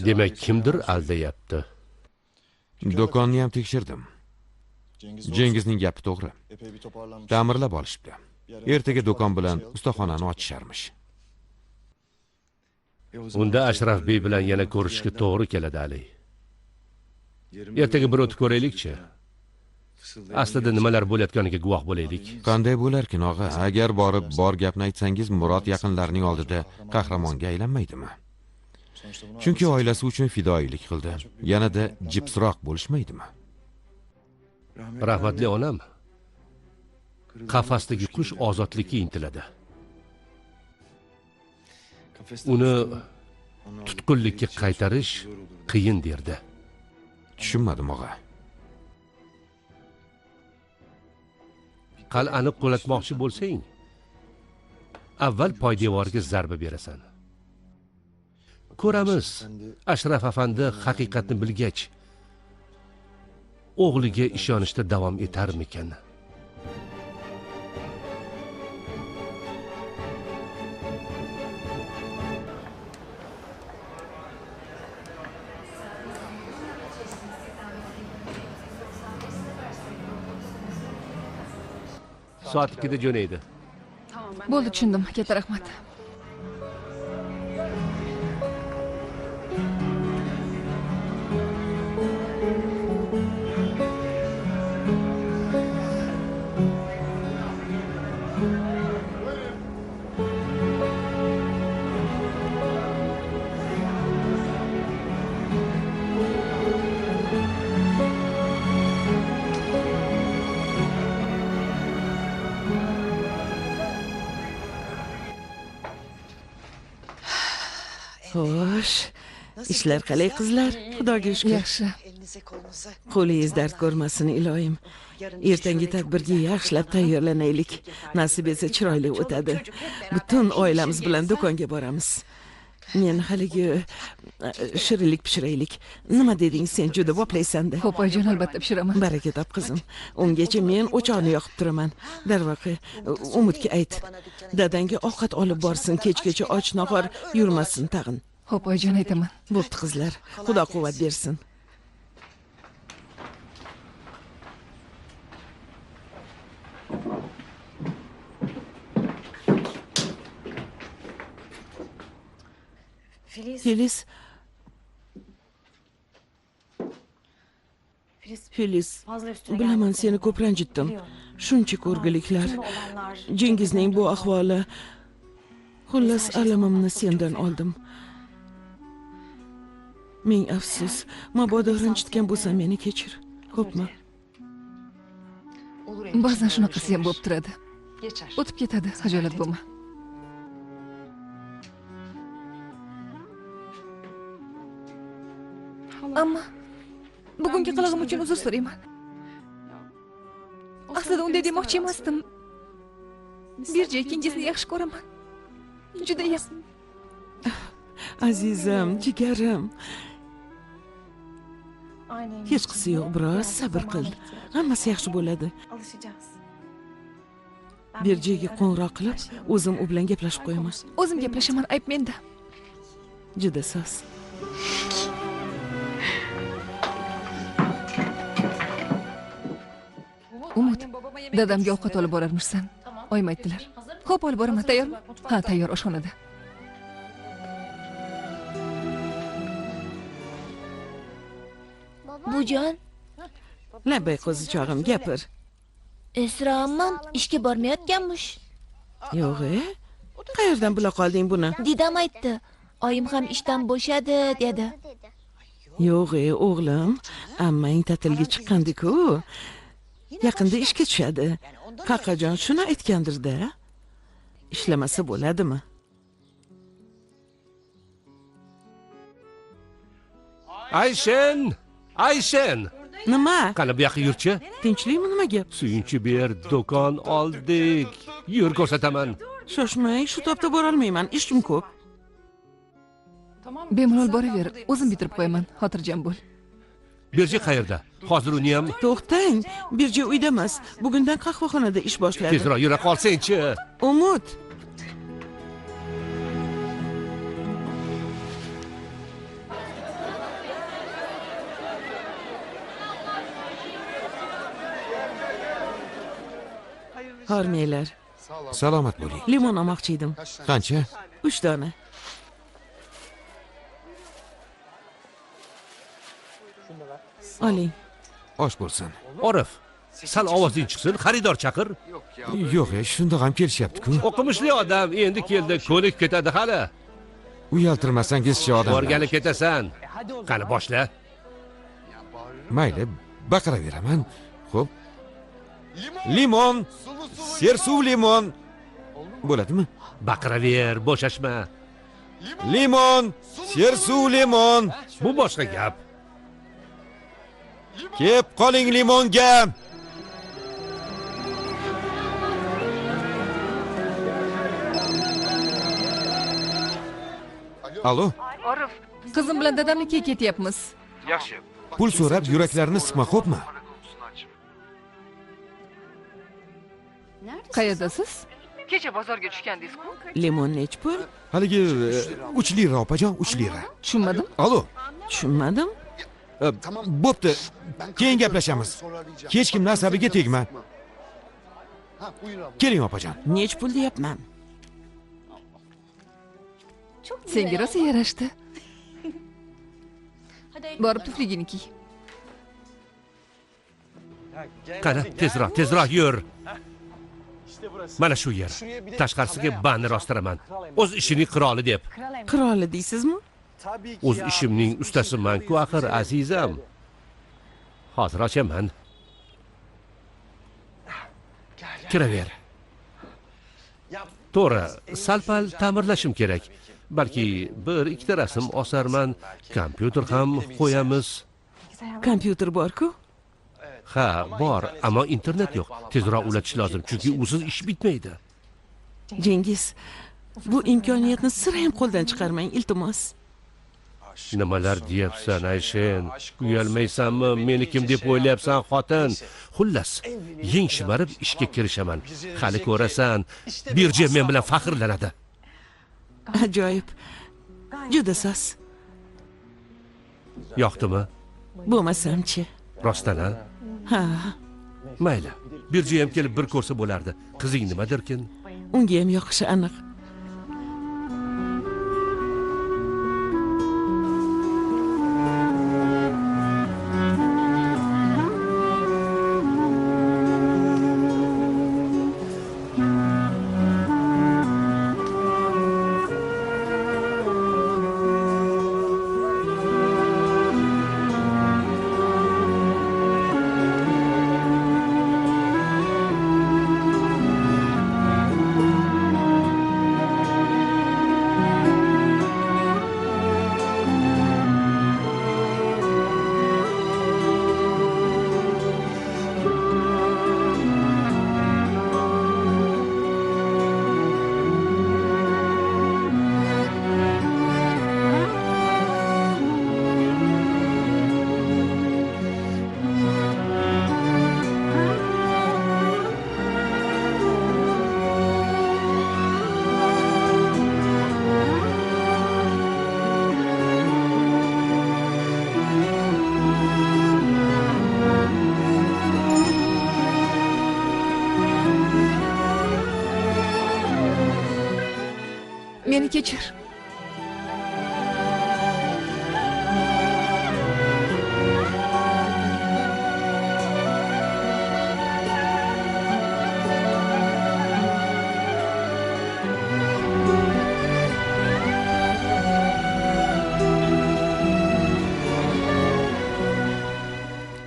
Demak, kimdir aldayapti. Do'konni ham tekshirdim. Cengizning gapi to'g'ri. Ta'mirlab olishibdi. Ertaga do'kon bilan ustaxonani ochisharmish. Unda Ashraf bey bilan yana ko'rishga to'g'ri keladi Ali. Ertaga bir o'tib ko'raylikchi. Aslida nimalar bo'layotganiga guvoh bo'laylik. Qanday bo'larkin og'a? Agar borib bor gapni aytsangiz, Murod yaqinlarining oldida qahramonga aylanmaydimi? Chunki oilasi uchun fidoyilik qildi. Yanada jipsroq bo'lishmaydimi? Rahmatli onam qafasdagi qush ozodlikka intiladi. Uni tutqunlikka qaytarish qiyin derdi. Tushunmadim og'a. Qal'ani qulatmoqchi bo'lsang, avval poydevorga zarba berasan. Ko'ramiz, Ashraf afandi haqiqatni bilgach, o'g'liga ishonishda davom etarmikan? Soat 2da jo'naydi. Bo'ldi, tushundim. Katta rahmat. Xo'sh, ishlar qalay qizlar? Xudoga shukr. Yaxshi. Qo'lingiz dard ko'rmasin iloyim. Ertangi tadbirga yaxshilab tayyorlanaylik. Nasib etsa chiroyli o'tadi. Butun oilamiz bilan do'konga boramiz. Men haligi shirinlik pishiraylik. Nima deding sen, juda boplaysan-da. Xo'p, oyijon, albatta pishiraman. Baraka top qizim. Ungacha men o'choqni yoqib turaman. Darvoqe, Umidga ayt. Dadangga ovqat olib borsin, kechgacha och nahor yurmasin tag'in. Xo'p, oyijon, aytaman. Bo'pti qizlar, Xudo quvvat bersin. Filiz. Filiz, bilaman seni ko'p ranjitdim. Shuncha ko'rgiliklar, Cengizning bu ahvoli. Xullas, alamimni sendan oldim. Ming afsus, mabodo ranjitgan bo'lsam meni kechir. Xo'pmi? Ba'zan shunaqasi ham bo'lib turadi. O'tib ketadi, xijolat bo'lma. Ammo bugungi qilig'im uchun uzr so'rayman. Aslida unday demoqchi emasdim. Birja ikkingisini yaxshi ko'raman. Judayam. Azizim, jigarim. Hech qisi yo'q, biroz sabr qil. Hammasi yaxshi bo'ladi. Birjaga qo'ng'iroq qilib, o'zim u bilan gaplashib qo'yaman. O'zim gaplashaman, ayb menda. Juda soz. Umid, dadamga ovqat olib borarmishsan. Oyim aytdilar. Xo'p, olib boraman, tayyormi? Ha, tayyor, oshxonada. Bujon. Labbay qo'zichog'im, gapir. Esra ammam ishga bormayotganmish. Yo'q, qayerdan bila qolding buni? Didam aytdi. Oyim ham ishdan bo'shadi, dedi. Yo'q, o'g'lim, ammang ta'tilga chiqqandi-ku. Yaqinda ishga tushadi. Qaqajon shuni aytgandir-da. Ishlamasa bo'ladimi? Ayshen! Ayshen! Nima? Qani bu yoqqa yurchi. Tinchlikmi, nima gap? Suyunchi ber, do'kon oldik. Yur ko'rsataman. Shoshmang, shu topda bora olmayman, ishim ko'p. Bemalol boraver, o'zim bitirib qo'yaman, xotirjam bo'l. Birja qayerda? Hozir uni ham. To'xtang, Birja uyda emas. Bugundan qahvaxonada ish boshladi. Tezroq yura qolsangchi. Umid. Hormanglar. Salomat bo'ling. Limon olmoqchi edim. Qancha? 3 dona. Oling. Osh bo'lsin. Orif, sal ovozing chiqsin, xaridor chaqir. Yo'q, shundoq ham kelishyapti-ku. O'qimishli odam endi keldi, ko'nik ketadi hali. Uyaltirmasangizchi odamlar. Borgani ketasan. Qani boshla. Mayli, baqiraveraman. Xo'p. Limon, sersuv limon. Bo'ladimi? Baqiraver, bo'shashma. Limon, sersuv limon. Bu boshqa gap. Kep qoling limonga. Alo? Orif, qizim bilan dadamnikiga ketyapmiz. Yaxshi. Pul so'rab yuraklarini siqma, xo'pmi? Qayerdasiz? Kecha bozorga tushgandingiz-ku. Limon nech pul? Haligi 3 lira opajon, 3 lira. Tushunmadim. Alo? Tushunmadim. Bo'pti. Keyin gaplashamiz. Hech kimning asabiga tegma. Keling opajon. Nech pul deyapman? Senga rosa yarashdi. Borib tufligini kiy. Qani, tezroq, tezroq yur. Mana shu yer. Tashqarisiga banner ostiraman. O'z ishining qiroli deb. Qiroli deysizmi? O'z ishimning ustasiman-ku axir, azizam. Hozir ochaman. Kiraver. To'g'ri, sal-pal ta'mirlashim kerak. Balki bir ikkita rasm osarman, kompyuter ham qo'yamiz. Kompyuter bor-ku? Ha, bor, ammo internet yo'q. Tezroq ulatish lozim, chunki usiz ish bitmaydi. Cengiz, bu imkoniyatni sira ham qo'ldan chiqarmang, iltimos. Nimalar deyapsan, Ayshen? Uyalmaysanmi? Meni kim deb o'ylayapsan, xotin? Xullas, yeng shimarib ishga kirishaman. Hali ko'rasan, Birja men bilan faxrlanadi. Ajoyib. Juda soz. Yoqdimi? Bo'lmasamchi. Rostdan-a? Ha. Mayli. Birja ham kelib bir ko'rsa bo'lardi. Qizing nimadirkin? Unga ham yoqishi aniq. Meni kechir.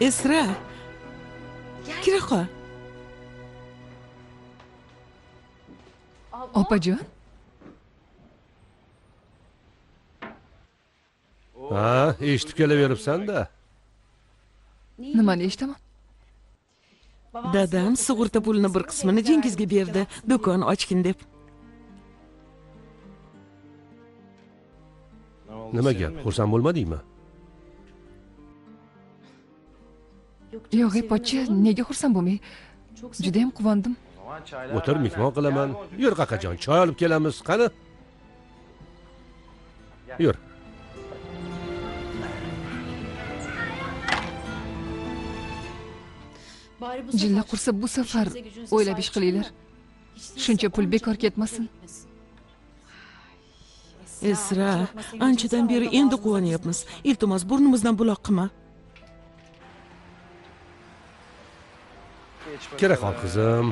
Esra, kira qol. Opajon. Ha, eshitib kelaveribsan-da. Nimani eshitaman? Dadam sug'urta pulini bir qismini Cengizga berdi, do'kon ochgin deb. Nima gap, xursand bo'lmadingmi? Yo'q, pochcha, nega xursand bo'lmay? Juda ham quvondim. O'tir, mehmon qilaman. Yur qaqajon, choy olib kelamiz, qani? Yur. Jilla qursa bu safar o'ylab ish qilinglar. Shuncha pul bekor ketmasin. Esra, anchadan beri endi quvonyapmiz. Iltimos, burnimizdan buloq qilma. Kira qol qizim.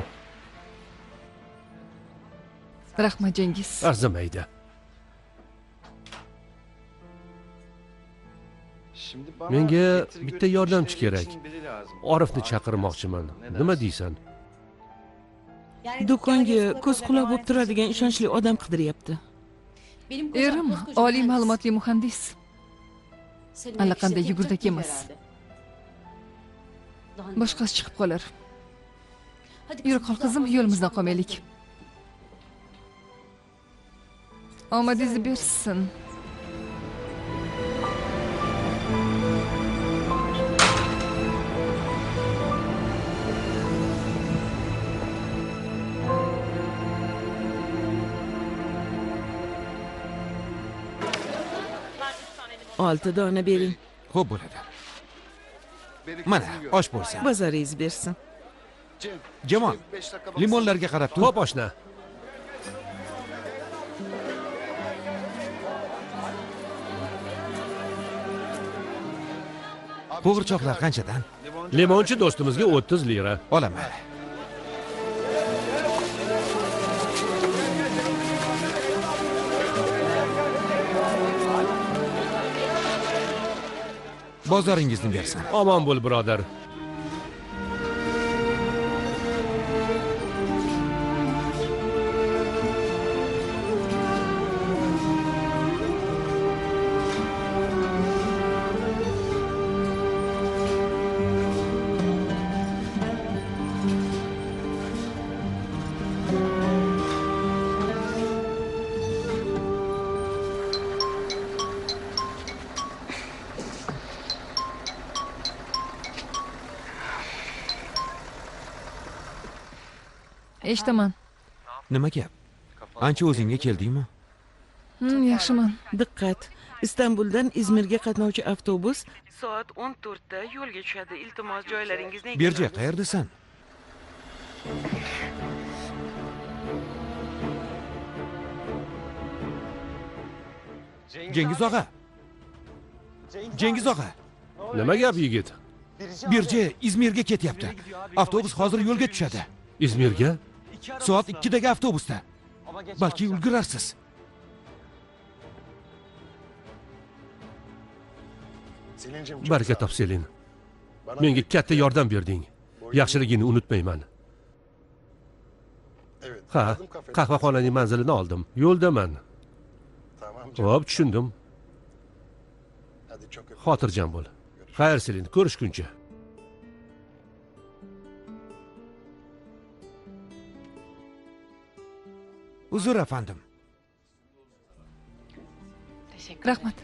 Rahmat Cengiz. Arzimaydi. Menga bitta yordamchi kerak. Orifni chaqirmoqchiman. Nima deysan? Do'konga ko'z quloq bo'lib turadigan ishonchli odam qidiryapti. Erim oliy ma'lumotli muhandis. Allaqanday yugurdak emas. Boshqasi chiqib qolar. Yur qol qizim, yo'limizdan qolmaylik. Omadingizni bersin. Olti dona bering. Xo'p bo'ladi. Mana, osh bo'lsin. Bozoringiz bersin. Jamol, limonlarga qarab tur. Xo'p, oshna. Qo'g'irchoqlar qanchadan? Limonchi do'stimizga 30 lira. Olaman. Bozoringizni bersin. Omon bo'l, birodar. Eshitaman. Nima gap? Ancha o'zingga keldingmi? Yaxshiman. Diqqat! Istanbuldan Izmirga qatnovchi avtobus soat 14 da yo'lga tushadi. Iltimos, joylaringizni Berja, qayerdasan? Cengiz og'a. Cengiz og'a. Nima gap, yigit? Berja Izmirga ketyapti. Avtobus hozir yo'lga tushadi. Izmirga? Soat 2dagi avtobusda. Balki ulgurarsiz. Baraka top, Selin. Menga katta yordam berding. Yaxshiligingni unutmayman. Ha, qahvaxonaning manzilini oldim. Yo'ldaman. Xo'p, tushundim. Xotirjam bo'l. Xayr, Selin, ko'rishguncha. Uzr afandim. Rahmat.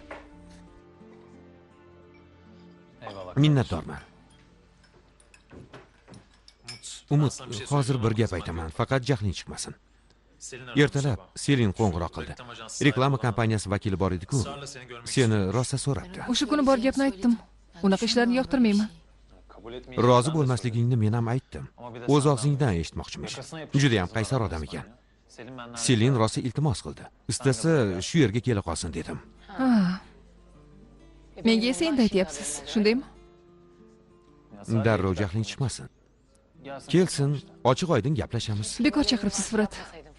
Minnatdorman. Umid, hozir bir gap aytaman, faqat jahling chiqmasin. Ertalab Selin qo'ng'iroq qildi. Reklama kompaniyasi vakili bor edi-ku. Seni rosa so'rabdi. O'sha kuni bor gapni aytdim. Unaqa ishlarni yoqtirmayman. Rozi bo'lmasligingni men ham aytdim. O'z og'zingdan eshitmoqchimish. Juda ham qaysar odam ekan. Selin rosa iltimos qildi. Istasa shu yerga kela qolsin dedim. Ha. Menga esa endi aytyapsiz, shundaymi? Darrov jahling chiqmasin. Kelsin, ochiq oydin gaplashamiz. Bekor chaqiribsiz, Firat.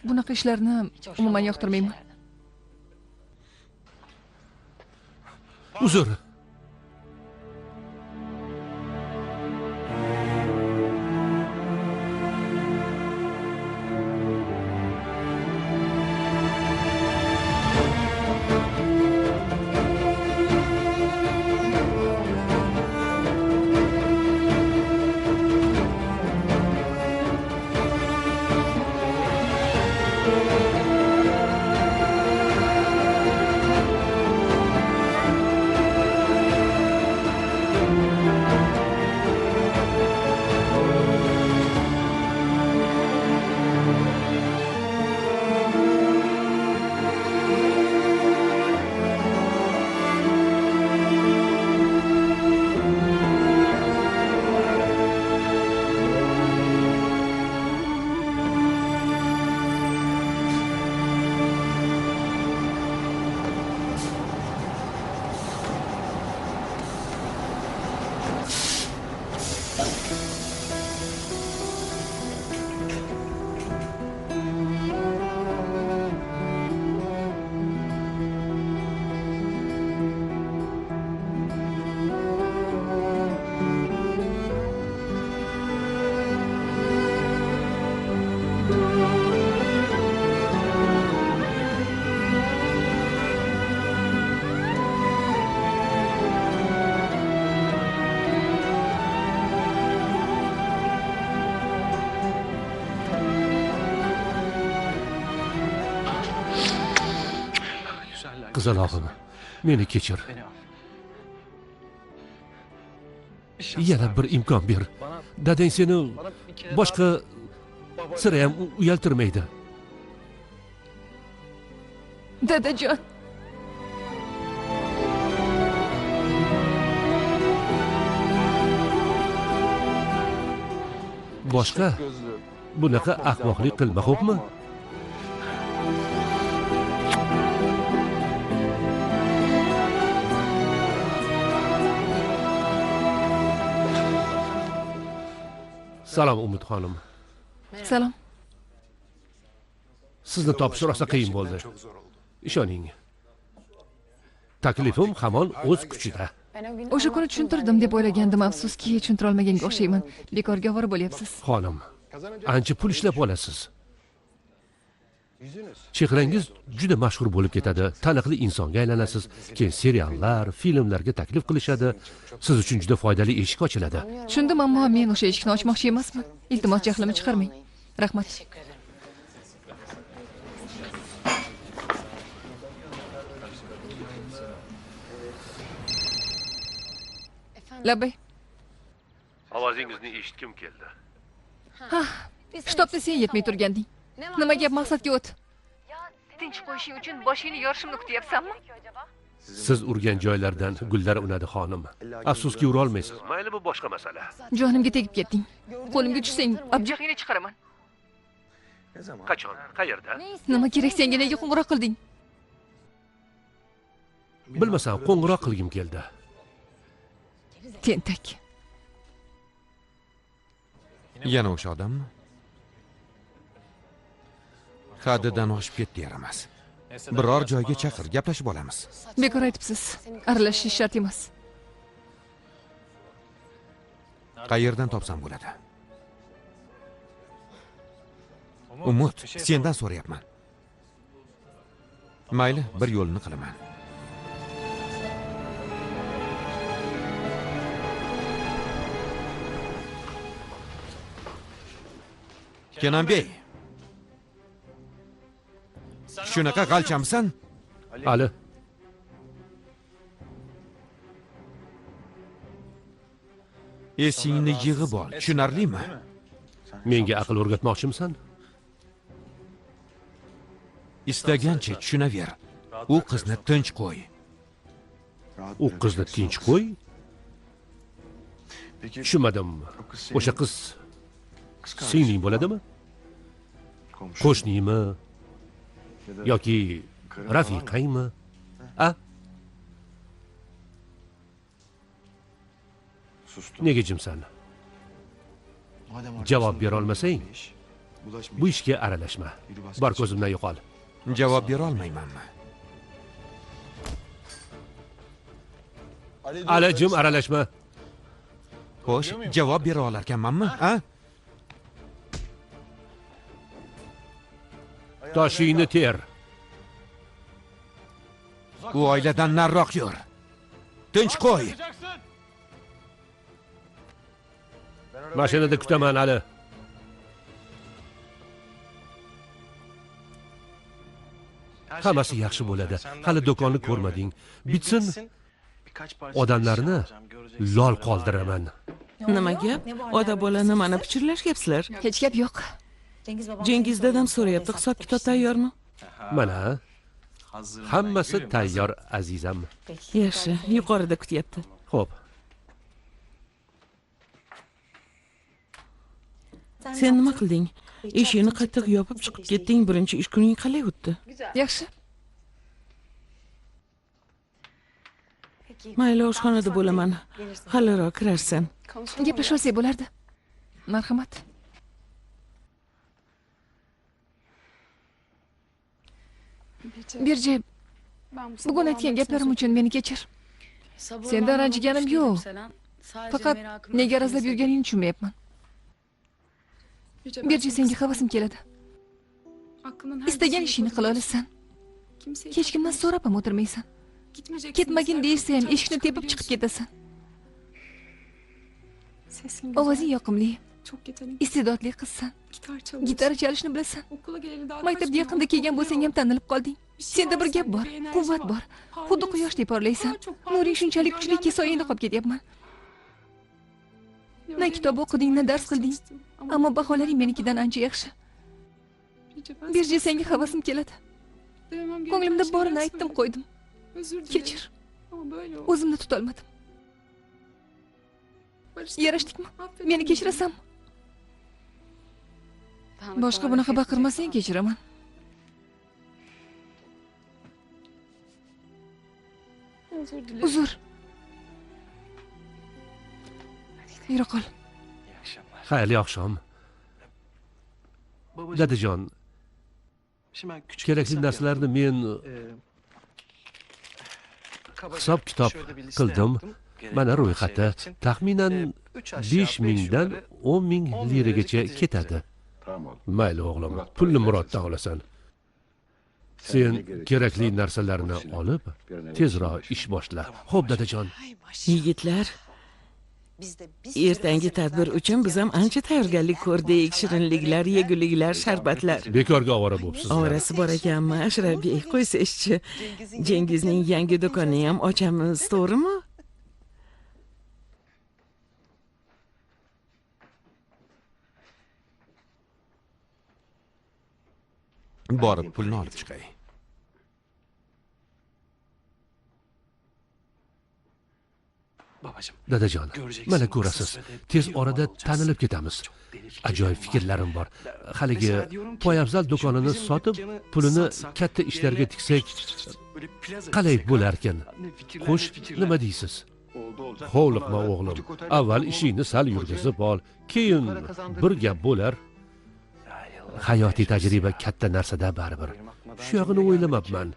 Bunaqa ishlarni umuman yoqtirmayman. Uzr. Qizalog'im, meni kechir. Yana bir imkon ber. Dadang seni boshqa sira ham uyaltirmaydi. Dadajon. Boshqa bunaqa ahmoqlik qilma, xo'pmi? Salom Umid xonim. Salom. Sizni topish rosa qiyin bo'ldi. Ishoning. Taklifim hamon o'z kuchida. O'sha kuni tushuntirdim deb o'ylagandim, afsuski tushuntira olmaganga o'xshayman. Bekorga ovora bo'lyapsiz. Xonim, ancha pul ishlab olasiz. Chehrangiz juda mashhur bo'lib ketadi. Taniqli insonga aylanasiz. Keyin seriallar, filmlarga taklif qilishadi. Siz uchun juda foydali eshik ochiladi. Tushundim, ammo men o'sha eshikni ochmoqchi emasman. Iltimos, jahlimni chiqarmang. Rahmat. Labbay. Ovozingizni eshitgim keldi. Ha, shtobda sen yetmay turganding. Nima gap, maqsadga o't. Tinch qo'yishing uchun boshingni yorishimni kutyapsanmi? Siz urgan joylardan gullar unadi, xonim. Afsuski ura olmaysiz. Mayli, bu boshqa masala. Jonimga tegib ketding. Qo'limga tushsang, abjag'ingni chiqaraman. Qachon? Qayerda? Nima kerak senga, nega qo'ng'iroq qilding? Bilmasam, qo'ng'iroq qilgim keldi. Tentak. Yana o'sha odammi? Haddidan oshib ketdi, yaramas. Biror joyga chaqir, gaplashib olamiz. Bekor aytibsiz. Aralashish shart emas. Qayerdan topsam bo'ladi? Umid, sendan so'rayapman. Mayli, bir yo'lini qilaman. Kenanbey. Shunaqa g'alchamisan? Ali. Esingni yig'ib ol, tushunarlimi? Menga aql o'rgatmoqchimisan? Istagancha tushunaver. U qizni tinch qo'y. U qizni tinch qo'y? Tushunmadim. O'sha qiz singling bo'ladimi? Qo'shningmi yoki rafiqangmi? A? Nega jimsan? Javob bera olmasang, bu ishga aralashma. Bor, ko'zimdan yo'qol. Javob bera olmaymanmi? Ali, jim, aralashma. Xo'sh, javob bera olarkanmanmi, a? Toshingni ter. U oiladan nariroq yur. Tinch qo'y. Mashinada kutaman, Ali. Hammasi yaxshi bo'ladi. Hali do'konni ko'rmading. Bitsin, odamlarni lol qoldiraman. Nima gap? Ota bola nimani pichirlashyapsizlar? Hech gap yo'q. Cengiz dadam so'rayapti, hisob kitob tayyormi? Mana, hammasi tayyor, azizam. Yaxshi, yuqorida kutyapti. Xo'p. Sen nima qilding? Eshikni qattiq yopib chiqib ketding. Birinchi ish kuning qalay o'tdi? Yaxshi. Mayli, oshxonada bo'laman. Haliroq kirarsan. Gaplashib olsak bo'lardi. Marhamat. Birce, bugun aytgan gaplarim uchun meni kechir. Sendan ranjiganim yo'q. Faqat nega arazlab yurganingni tushunmayapman. Birce, senga havasim keladi. Istagan ishingni qila olasan. Hech kimdan so'rab ham o'tirmaysan. Ketmagin deyishsa ham eshikni tepib chiqib ketasan. Ovozing yoqimli, iste'dodli qizsan. Gitara chalishni bilasan. Maktabga yaqinda kelgan bo'lsang ham tanilib qolding. Senda bir gap bor, quvvat bor. Xuddi quyoshdek porlaysan. Nuring shunchalik kuchliki, soyangda qolib ketyapman. Na kitob o'qiding, na dars qilding, ammo baholaring menikidan ancha yaxshi. Birce, senga havasim keladi. Ko'nglimda borini aytdim, qo'ydim. Kechir. O'zimni tutolmadim. Yarashdikmi? Meni kechirasanmi? Boshqa bunaqa baqirmasang, kechiraman. Uzr. Yura qol. Xayrli oqshom. Dadajon, kerakli narsalarni men hisob kitob qildim. Mana ro'yxati. Taxminan 5 000 dan 10 000 liragacha ketadi. Mayli o'g'lim, pulni Muroddan olasan. Sen kerakli narsalarni olib, tezroq ish boshla. Xo'p, dadajon. Yigitlar, ertangi tadbir uchun biz ham ancha tayyorgarlik ko'rdik. Shirinliklar, yeguliklar, sharbatlar. Bekorga ovora bo'psiz. Ovorasi bor ekanmi, Ashrafbek? Qo'ysangizchi. Cengizning yangi do'konini ham ochamiz, to'g'rimi? Borib pulni olib chiqay. Dadajon, mana ko'rasiz, tez orada tanilib ketamiz. Ajoyib fikrlarim bor. Haligi poyabzal do'konini sotib, pulini katta ishlarga tiksak, qalay bo'larkan? Xo'sh, nima deysiz? Hovliqma o'g'lim. Avval ishingni sal yurgizib ol, keyin bir gap bo'lar. Hayotiy tajriba katta narsada baribir. Shu yog'ini o'ylamabman.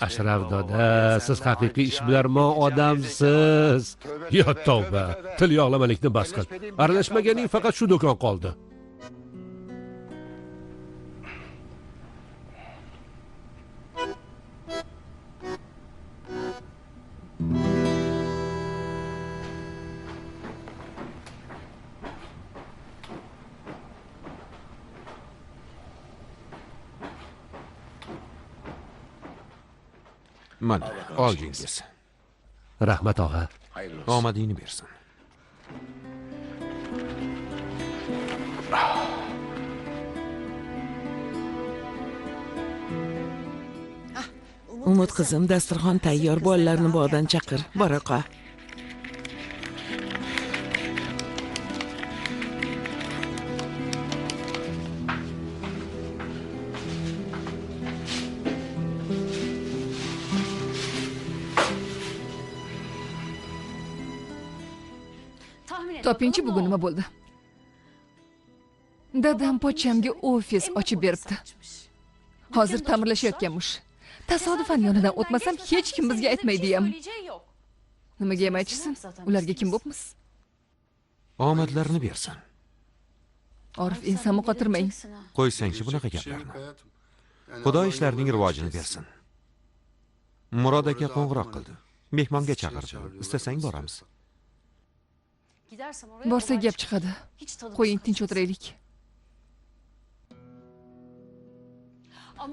Ashraf doda, siz haqiqiy ishbilarmon odamsiz. Yo tavba, til yog'lamalikni bas qil. Aralashmaganing faqat shu do'kon qoldi. Mana, ol Cengiz. Rahmat og'a. Omadingni bersin. Umid qizim, dasturxon tayyor, bolalarni bog'dan chaqir. Bora qol. Topingchi bugun nima bo'ldi? Dadam pochchamga ofis ochib beribdi. Hozir ta'mirlashayotganmish. Tasodifan yonidan o'tmasam hech kim bizga aytmaydi ham. Nimaga ham aytishsin? Ularga kim bo'pmiz? Omadlarini bersin. Orif, ensamni qotirmang. Qo'ysangchi bunaqa gaplarni. Xudo ishlarning rivojini bersin. Murod aka qo'ng'iroq qildi. Mehmonga chaqirdi. Istasang boramiz. Borsa gap chiqadi. Qo'ying, tinch o'tiraylik.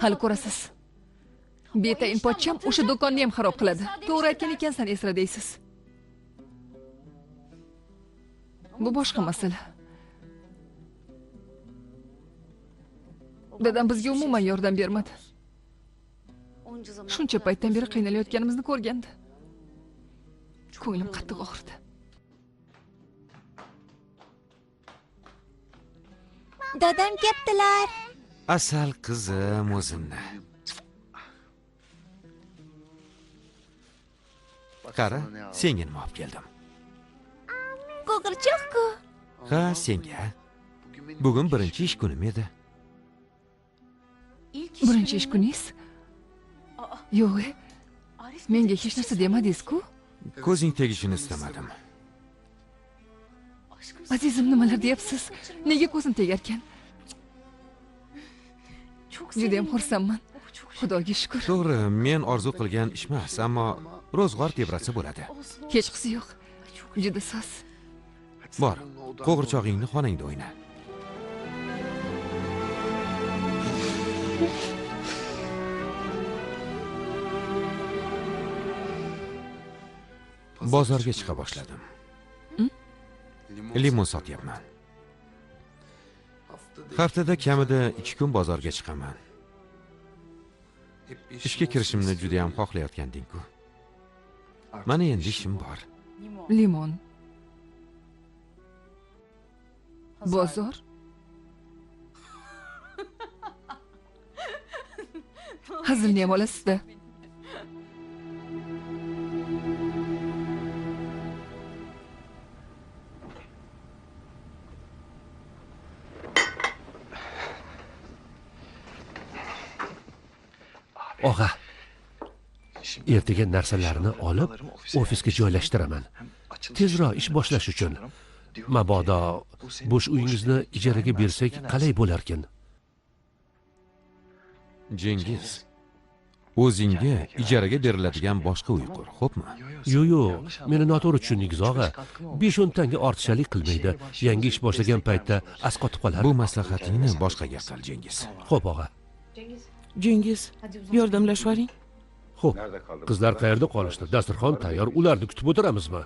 Hali ko'rasiz. Betayin pochcham o'sha do'konni ham xarob qiladi. To'g'ri aytgan ekansan, Esra deysiz. Bu boshqa masala. Dadam bizga umuman yordam bermadi. Shuncha paytdan beri qiynalayotganimizni ko'rgandi. Ko'nglim qattiq og'ridi. Dadam ketdilar. Asal qizim o'zimni. Qara, senga nima olib keldim? Qo'g'irchoq-ku. Ha, senga. Bugun birinchi ish kunim edi. Birinchi ish kuningiz? Yo'q, menga hech narsa demadingiz-ku. Ko'zing tegishini istamadim. Azizim, nimalar deyapsiz? Nega ko'zim tegarkan? Juda ham xursandman. Xudoga shukr. To'g'ri, men orzu qilgan ish emas, ammo ro'zg'or tebrasi bo'ladi. Hechqisi yo'q. Juda soz. Bor, qo'g'irchog'ingni xonangda o'yna. Bozorga chiqa boshladim. Limon sotyapman. Haftada kamida 2 kun bozorga chiqaman. Ishga kirishimni juda ham xohlayotganding-ku. Mana endi ishim bor. Limon. Bozor? Hazilni ham olasizda. Og'a, ertaga narsalarni olib ofisga joylashtiraman. Tezroq ish boshlash uchun. Mabodo bo'sh uyingizni ijaraga bersak qalay bo'larkin? Cengiz, o'zingga ijaraga beriladigan boshqa uy qur, xo'pmi? Yo'q, yo'q, meni noto'g'ri tushundingiz, og'a. 5-10 tanga ortiqchalik qilmaydi. Yangi ish boshlagan paytda asqotib qolar. Bu maslahatingni boshqaga qil, Cengiz. Xo'p, og'a. Cengiz, yordamlashvoring. Xo'p, qizlar qayerda qolishdi? Dasturxon tayyor, ularni kutib o'tiramizmi?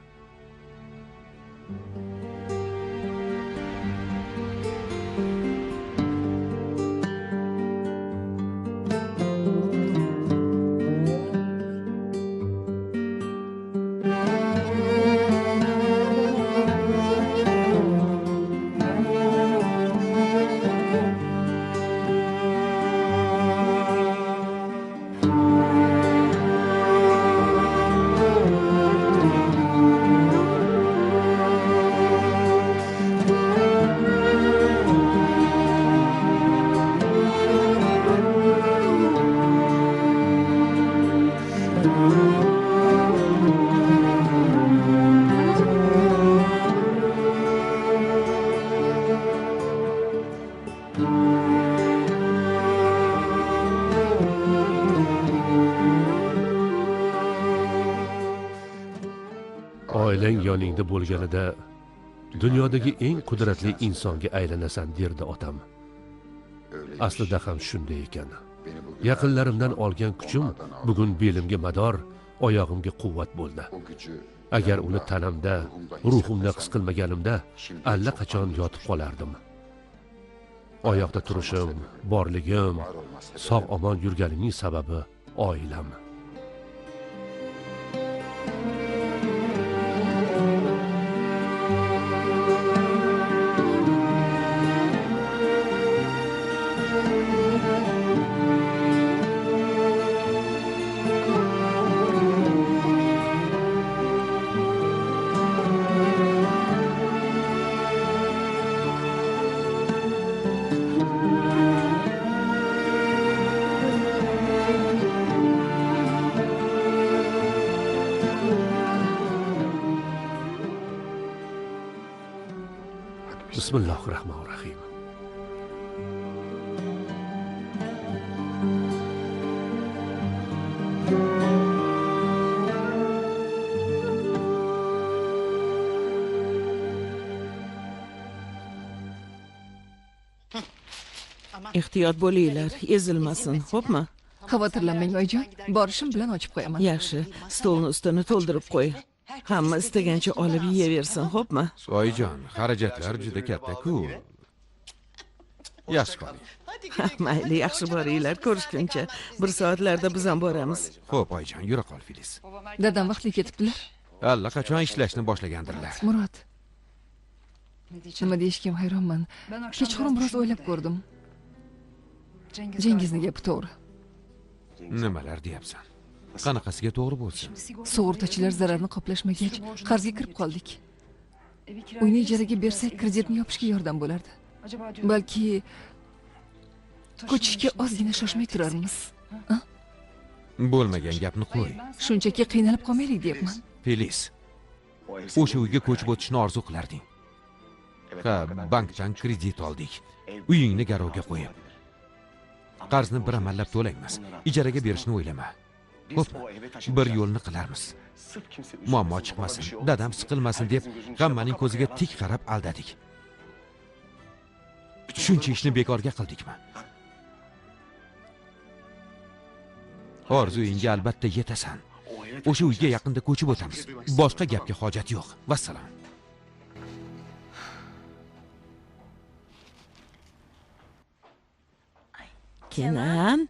Oilang yoningda bo'lganida dunyodagi eng qudratli insonga aylanasan derdi otam. Aslida ham shunday ekan. Yaqinlarimdan olgan kuchim bugun belimga mador, oyog'imga quvvat bo'ldi. Agar uni tanamda, ruhimda his qilmaganimda allaqachon yotib qolardim. Oyoqda turishim, borligim, sog' omon yurganimning sababi oilam. Bismillahirrahmanirrahim. Ehtiyot bo'linglar, ezilmasin, xo'pmi? Xavotirlanmang, oyijon. Borishim bilan ochib qo'yaman. Yaxshi, stolni ustini to'ldirib qo'y. Hamma istagancha olib yeyaversin, xo'pmi? Oyijon, xarajatlar juda katta-ku. Yaxshi qoling. Mayli, yaxshi boringlar, ko'rishguncha. Bir soatlarda biz ham boramiz. Xo'p, oyijon, yura qol, Filiz. Dadam vaqtli ketibdilar. Allaqachon ishlashni boshlagandirlar. Murod. Nima deyishga ham hayronman. Kechqurun biroz o'ylab ko'rdim. Cengizning gapi to'g'ri. Nimalar deyapsan? Qanaqasiga to'g'ri bo'lsin? Sug'urtachilar zararni qoplashmagach, qarzga kirib qoldik. Uyni ijaraga bersak, kreditni yopishga yordam bo'lardi. Balki ko'chishga ozgina shoshmay turarmiz. Bo'lmagan gapni qo'y. Shunchaki qiynalib qolmaylik deyapman. Filiz, o'sha uyga ko'chib o'tishni orzu qilarding. Ha, bankdan kredit oldik. Uyingni garovga qo'yib. Qarzni bir amallab to'laymiz. Ijaraga berishni o'ylama. Xo'p, bir yo'lni qilarmiz. Muammo chiqmasin, dadam siqilmasin deb hammaning ko'ziga tik qarab aldadik. Shuncha ishni bekorga qildikmi? Orzuyingga albatta yetasan. O'sha uyga yaqinda ko'chib o'tamiz. Boshqa gapga hojat yo'q. Vassalom. Kenan.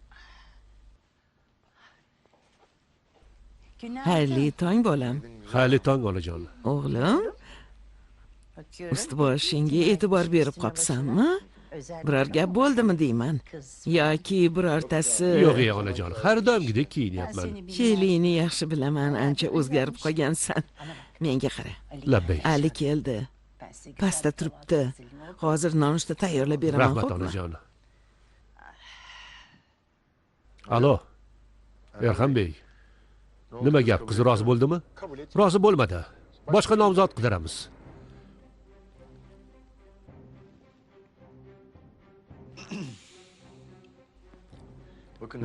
Xayrli tong bolam. Xayrli tong onajon. O'g'lim, ust boshingga e'tibor berib qopsanmi? Biror gap bo'ldimi deyman? Yoki birortasi? Yo'q, yo'q onajon, har doimgidek kiyinyapman. Fe'lingni yaxshi bilaman, ancha o'zgarib qolgansan. Menga qara. Labbay. Ali keldi. Pastda turibdi. Hozir nonushta tayyorlab beraman, Rahmat onajon. Alo. Erxanbey. Nima gap, qiz rozi bo'ldimi? Rozi bo'lmadi. Boshqa nomzod qidiramiz.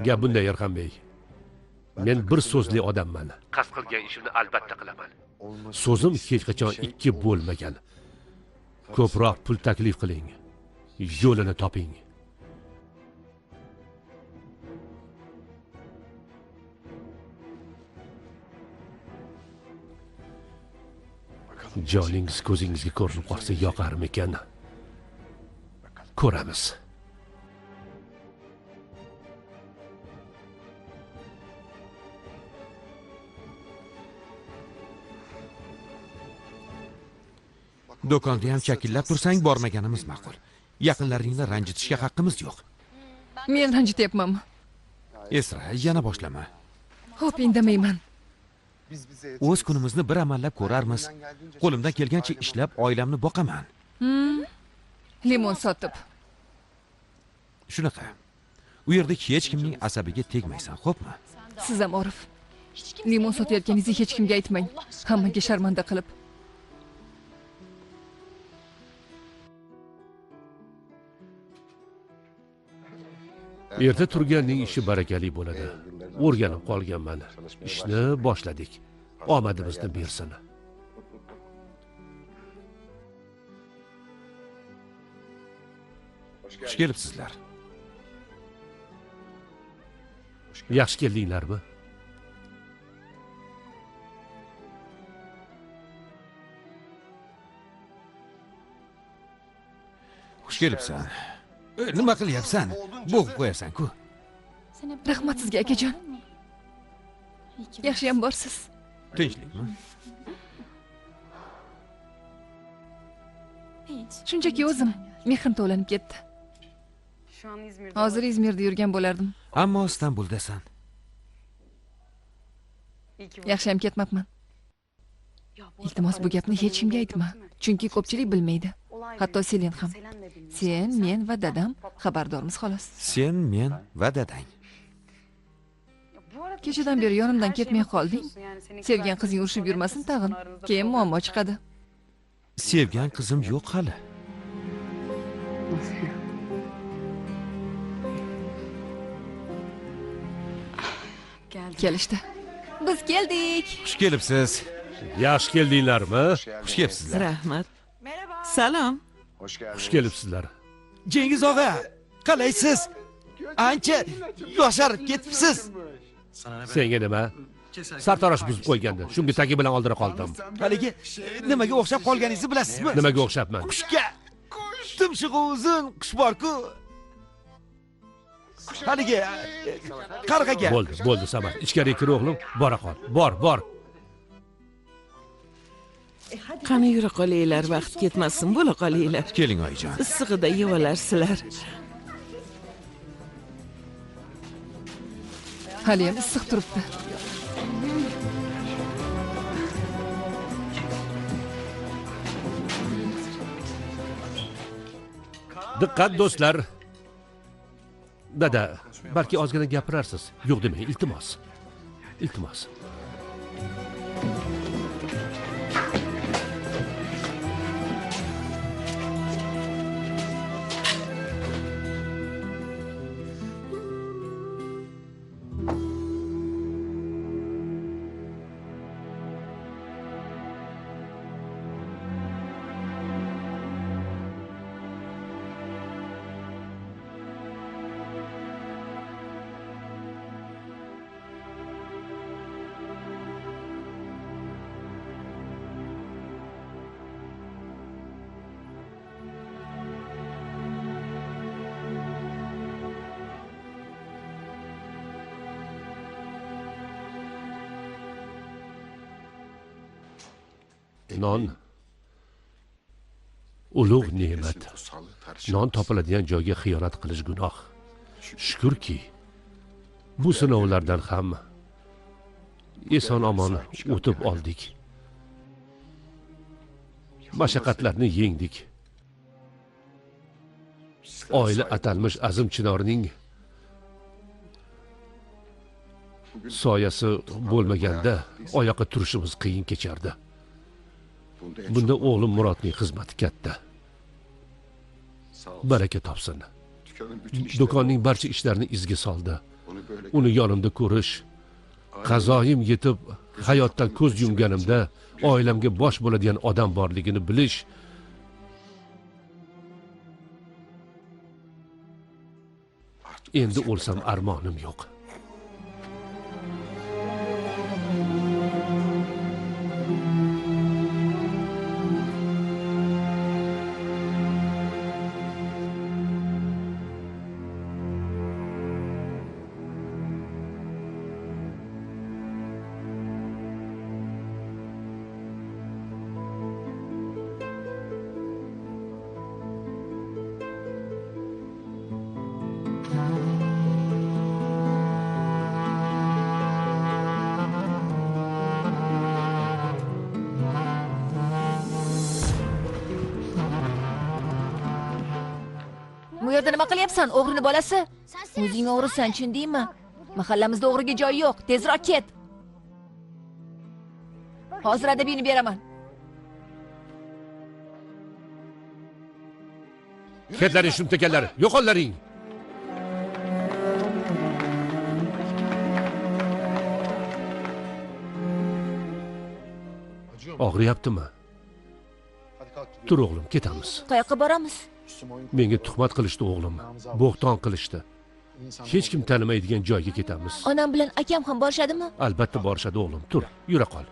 Gap bunday Erxanbey. Men bir so'zli odamman. Qasd qilgan ishimni albatta qilaman. So'zim hech qachon ikki bo'lmagan. Ko'proq pul taklif qiling. Yo'lini toping. Joningiz ko'zingizga ko'rinib qolsa yoqarmikan? Ko'ramiz. Do'konda ham chakillab tursang bormaganimiz ma'qul. Yaqinlaringni ranjitishga haqqimiz yo'q. Men ranjityapmanmi? Esra, yana boshlama. Xo'p, indamayman. O'z kunimizni bir amallab ko'rarmiz. Qo'limdan kelgancha ishlab oilamni boqaman. Limon sotib. Shunaqa. U yerda hech kimning asabiga tegmaysan, xo'pmi? Siz ham Orif. Limon sotayotganingizni hech kimga aytmang. Hammaga sharmanda qilib. Erta turganning ishi barakali bo'ladi. O'rganib qolganman. Ishni boshladik. Omadimizni bersin. Xush kelibsizlar. Yaxshi keldinglarmi? Xush kelibsan. Nima qilyapsan? Bo'g'ib qo'yasan-ku. Rahmat sizga akajon. Yaxshi ham borsiz. Tinchlikmi? Shunchaki o'zim mehrim to'lanib ketdi. Hozir İzmirda yurgan bo'lardim. Ammo Istanbuldasan. Yaxshi ham ketmabman. Iltimos bu gapni hech kimga aytma, chunki ko'pchilik bilmaydi. Hatto Selin ham. Sen, men va dadam xabardormiz xolos. Sen, men va dadang. Kechadan beri yonimdan ketmay qolding. Sevgan qizing urushib yurmasin tag'in. Keyin muammo chiqadi. Sevgan qizim yo'q hali. Kelishdi. Biz keldik. Xush kelibsiz. Yaxshi keldinglarmi? Xush kelibsizlar. Rahmat. Salom. Xush kelibsizlar. Cengiz og'a, qalaysiz? Ancha yosharib ketibsiz. Senga nima? Sartarosh buzib qo'ygandi. Shunga tagi bilan oldira qoldim. Haligi nimaga o'xshab qolganingizni bilasizmi? Nimaga o'xshabman? Qushga. Tumshug'i uzun qush bor-ku. Haligi qarg'aga. Bo'ldi, bo'ldi Samad. Ichkariga kir o'g'lim, bora qol. Bor, bor. Qani yura qolinglar, vaqt ketmasin, bo'la qolinglar. Keling oyijon. Issig'ida yevolarsizlar. Haliyam issiq turibdi. Diqqat do'stlar. Dada, balki ozgina gapirarsiz. Yo'q demang, iltimos. Iltimos. Non ulug' ne'mat. Non topiladigan joyga xiyonat qilish gunoh. Shukurki, bu sinovlardan ham eson omon o'tib oldik. Mashaqqatlarni yengdik. Oila atalmish Azim Chinorning soyasi bo'lmaganda oyoqqa turishimiz qiyin kechardi. Bunda o'g'lim Murodning xizmati katta. Baraka topsin. Do'konning barcha ishlarini izga soldi. Uni yonimda ko'rish, qazoyim yetib hayotdan ko'z yumganimda oilamga bosh bo'ladigan odam borligini bilish endi o'lsam armonim yo'q. Bu yerda nima qilyapsan, o'g'rini bolasi? O'zing o'g'risan, tushundingmi? Mahallamizda o'g'riga joy yo'q. Tezroq ket. Hozir adabingni beraman. Ketlaring shumtakanlar, yo'qollaring. Og'riyaptimi? Tur o'g'lim, ketamiz. Qayoqqa boramiz? Menga tuhmat qilishdi o'g'lim, bo'xton qilishdi. Hech kim tanimaydigan joyga ketamiz. Onam bilan akam ham borishadimi? Albatta borishadi o'g'lim. Tur, yura qol.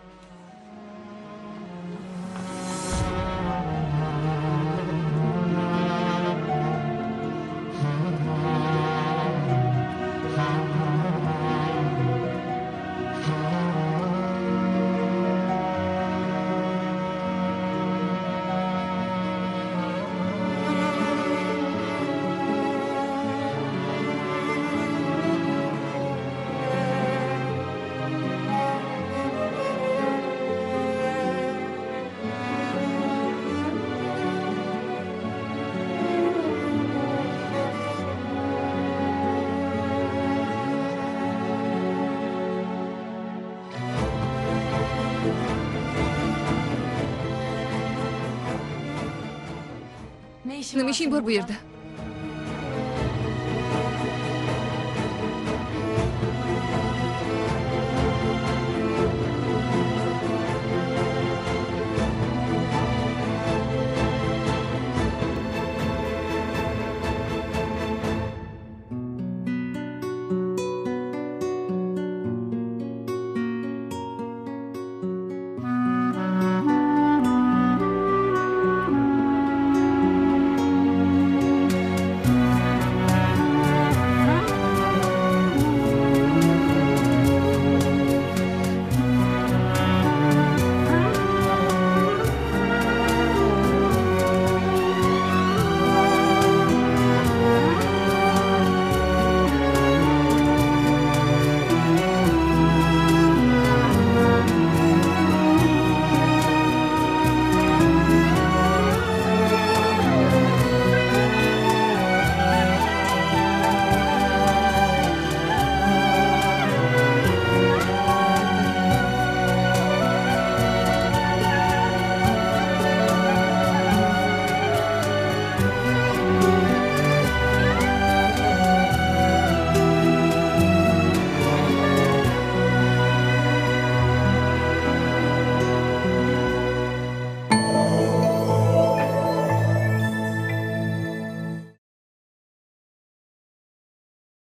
Nima ishing bor bu yerda?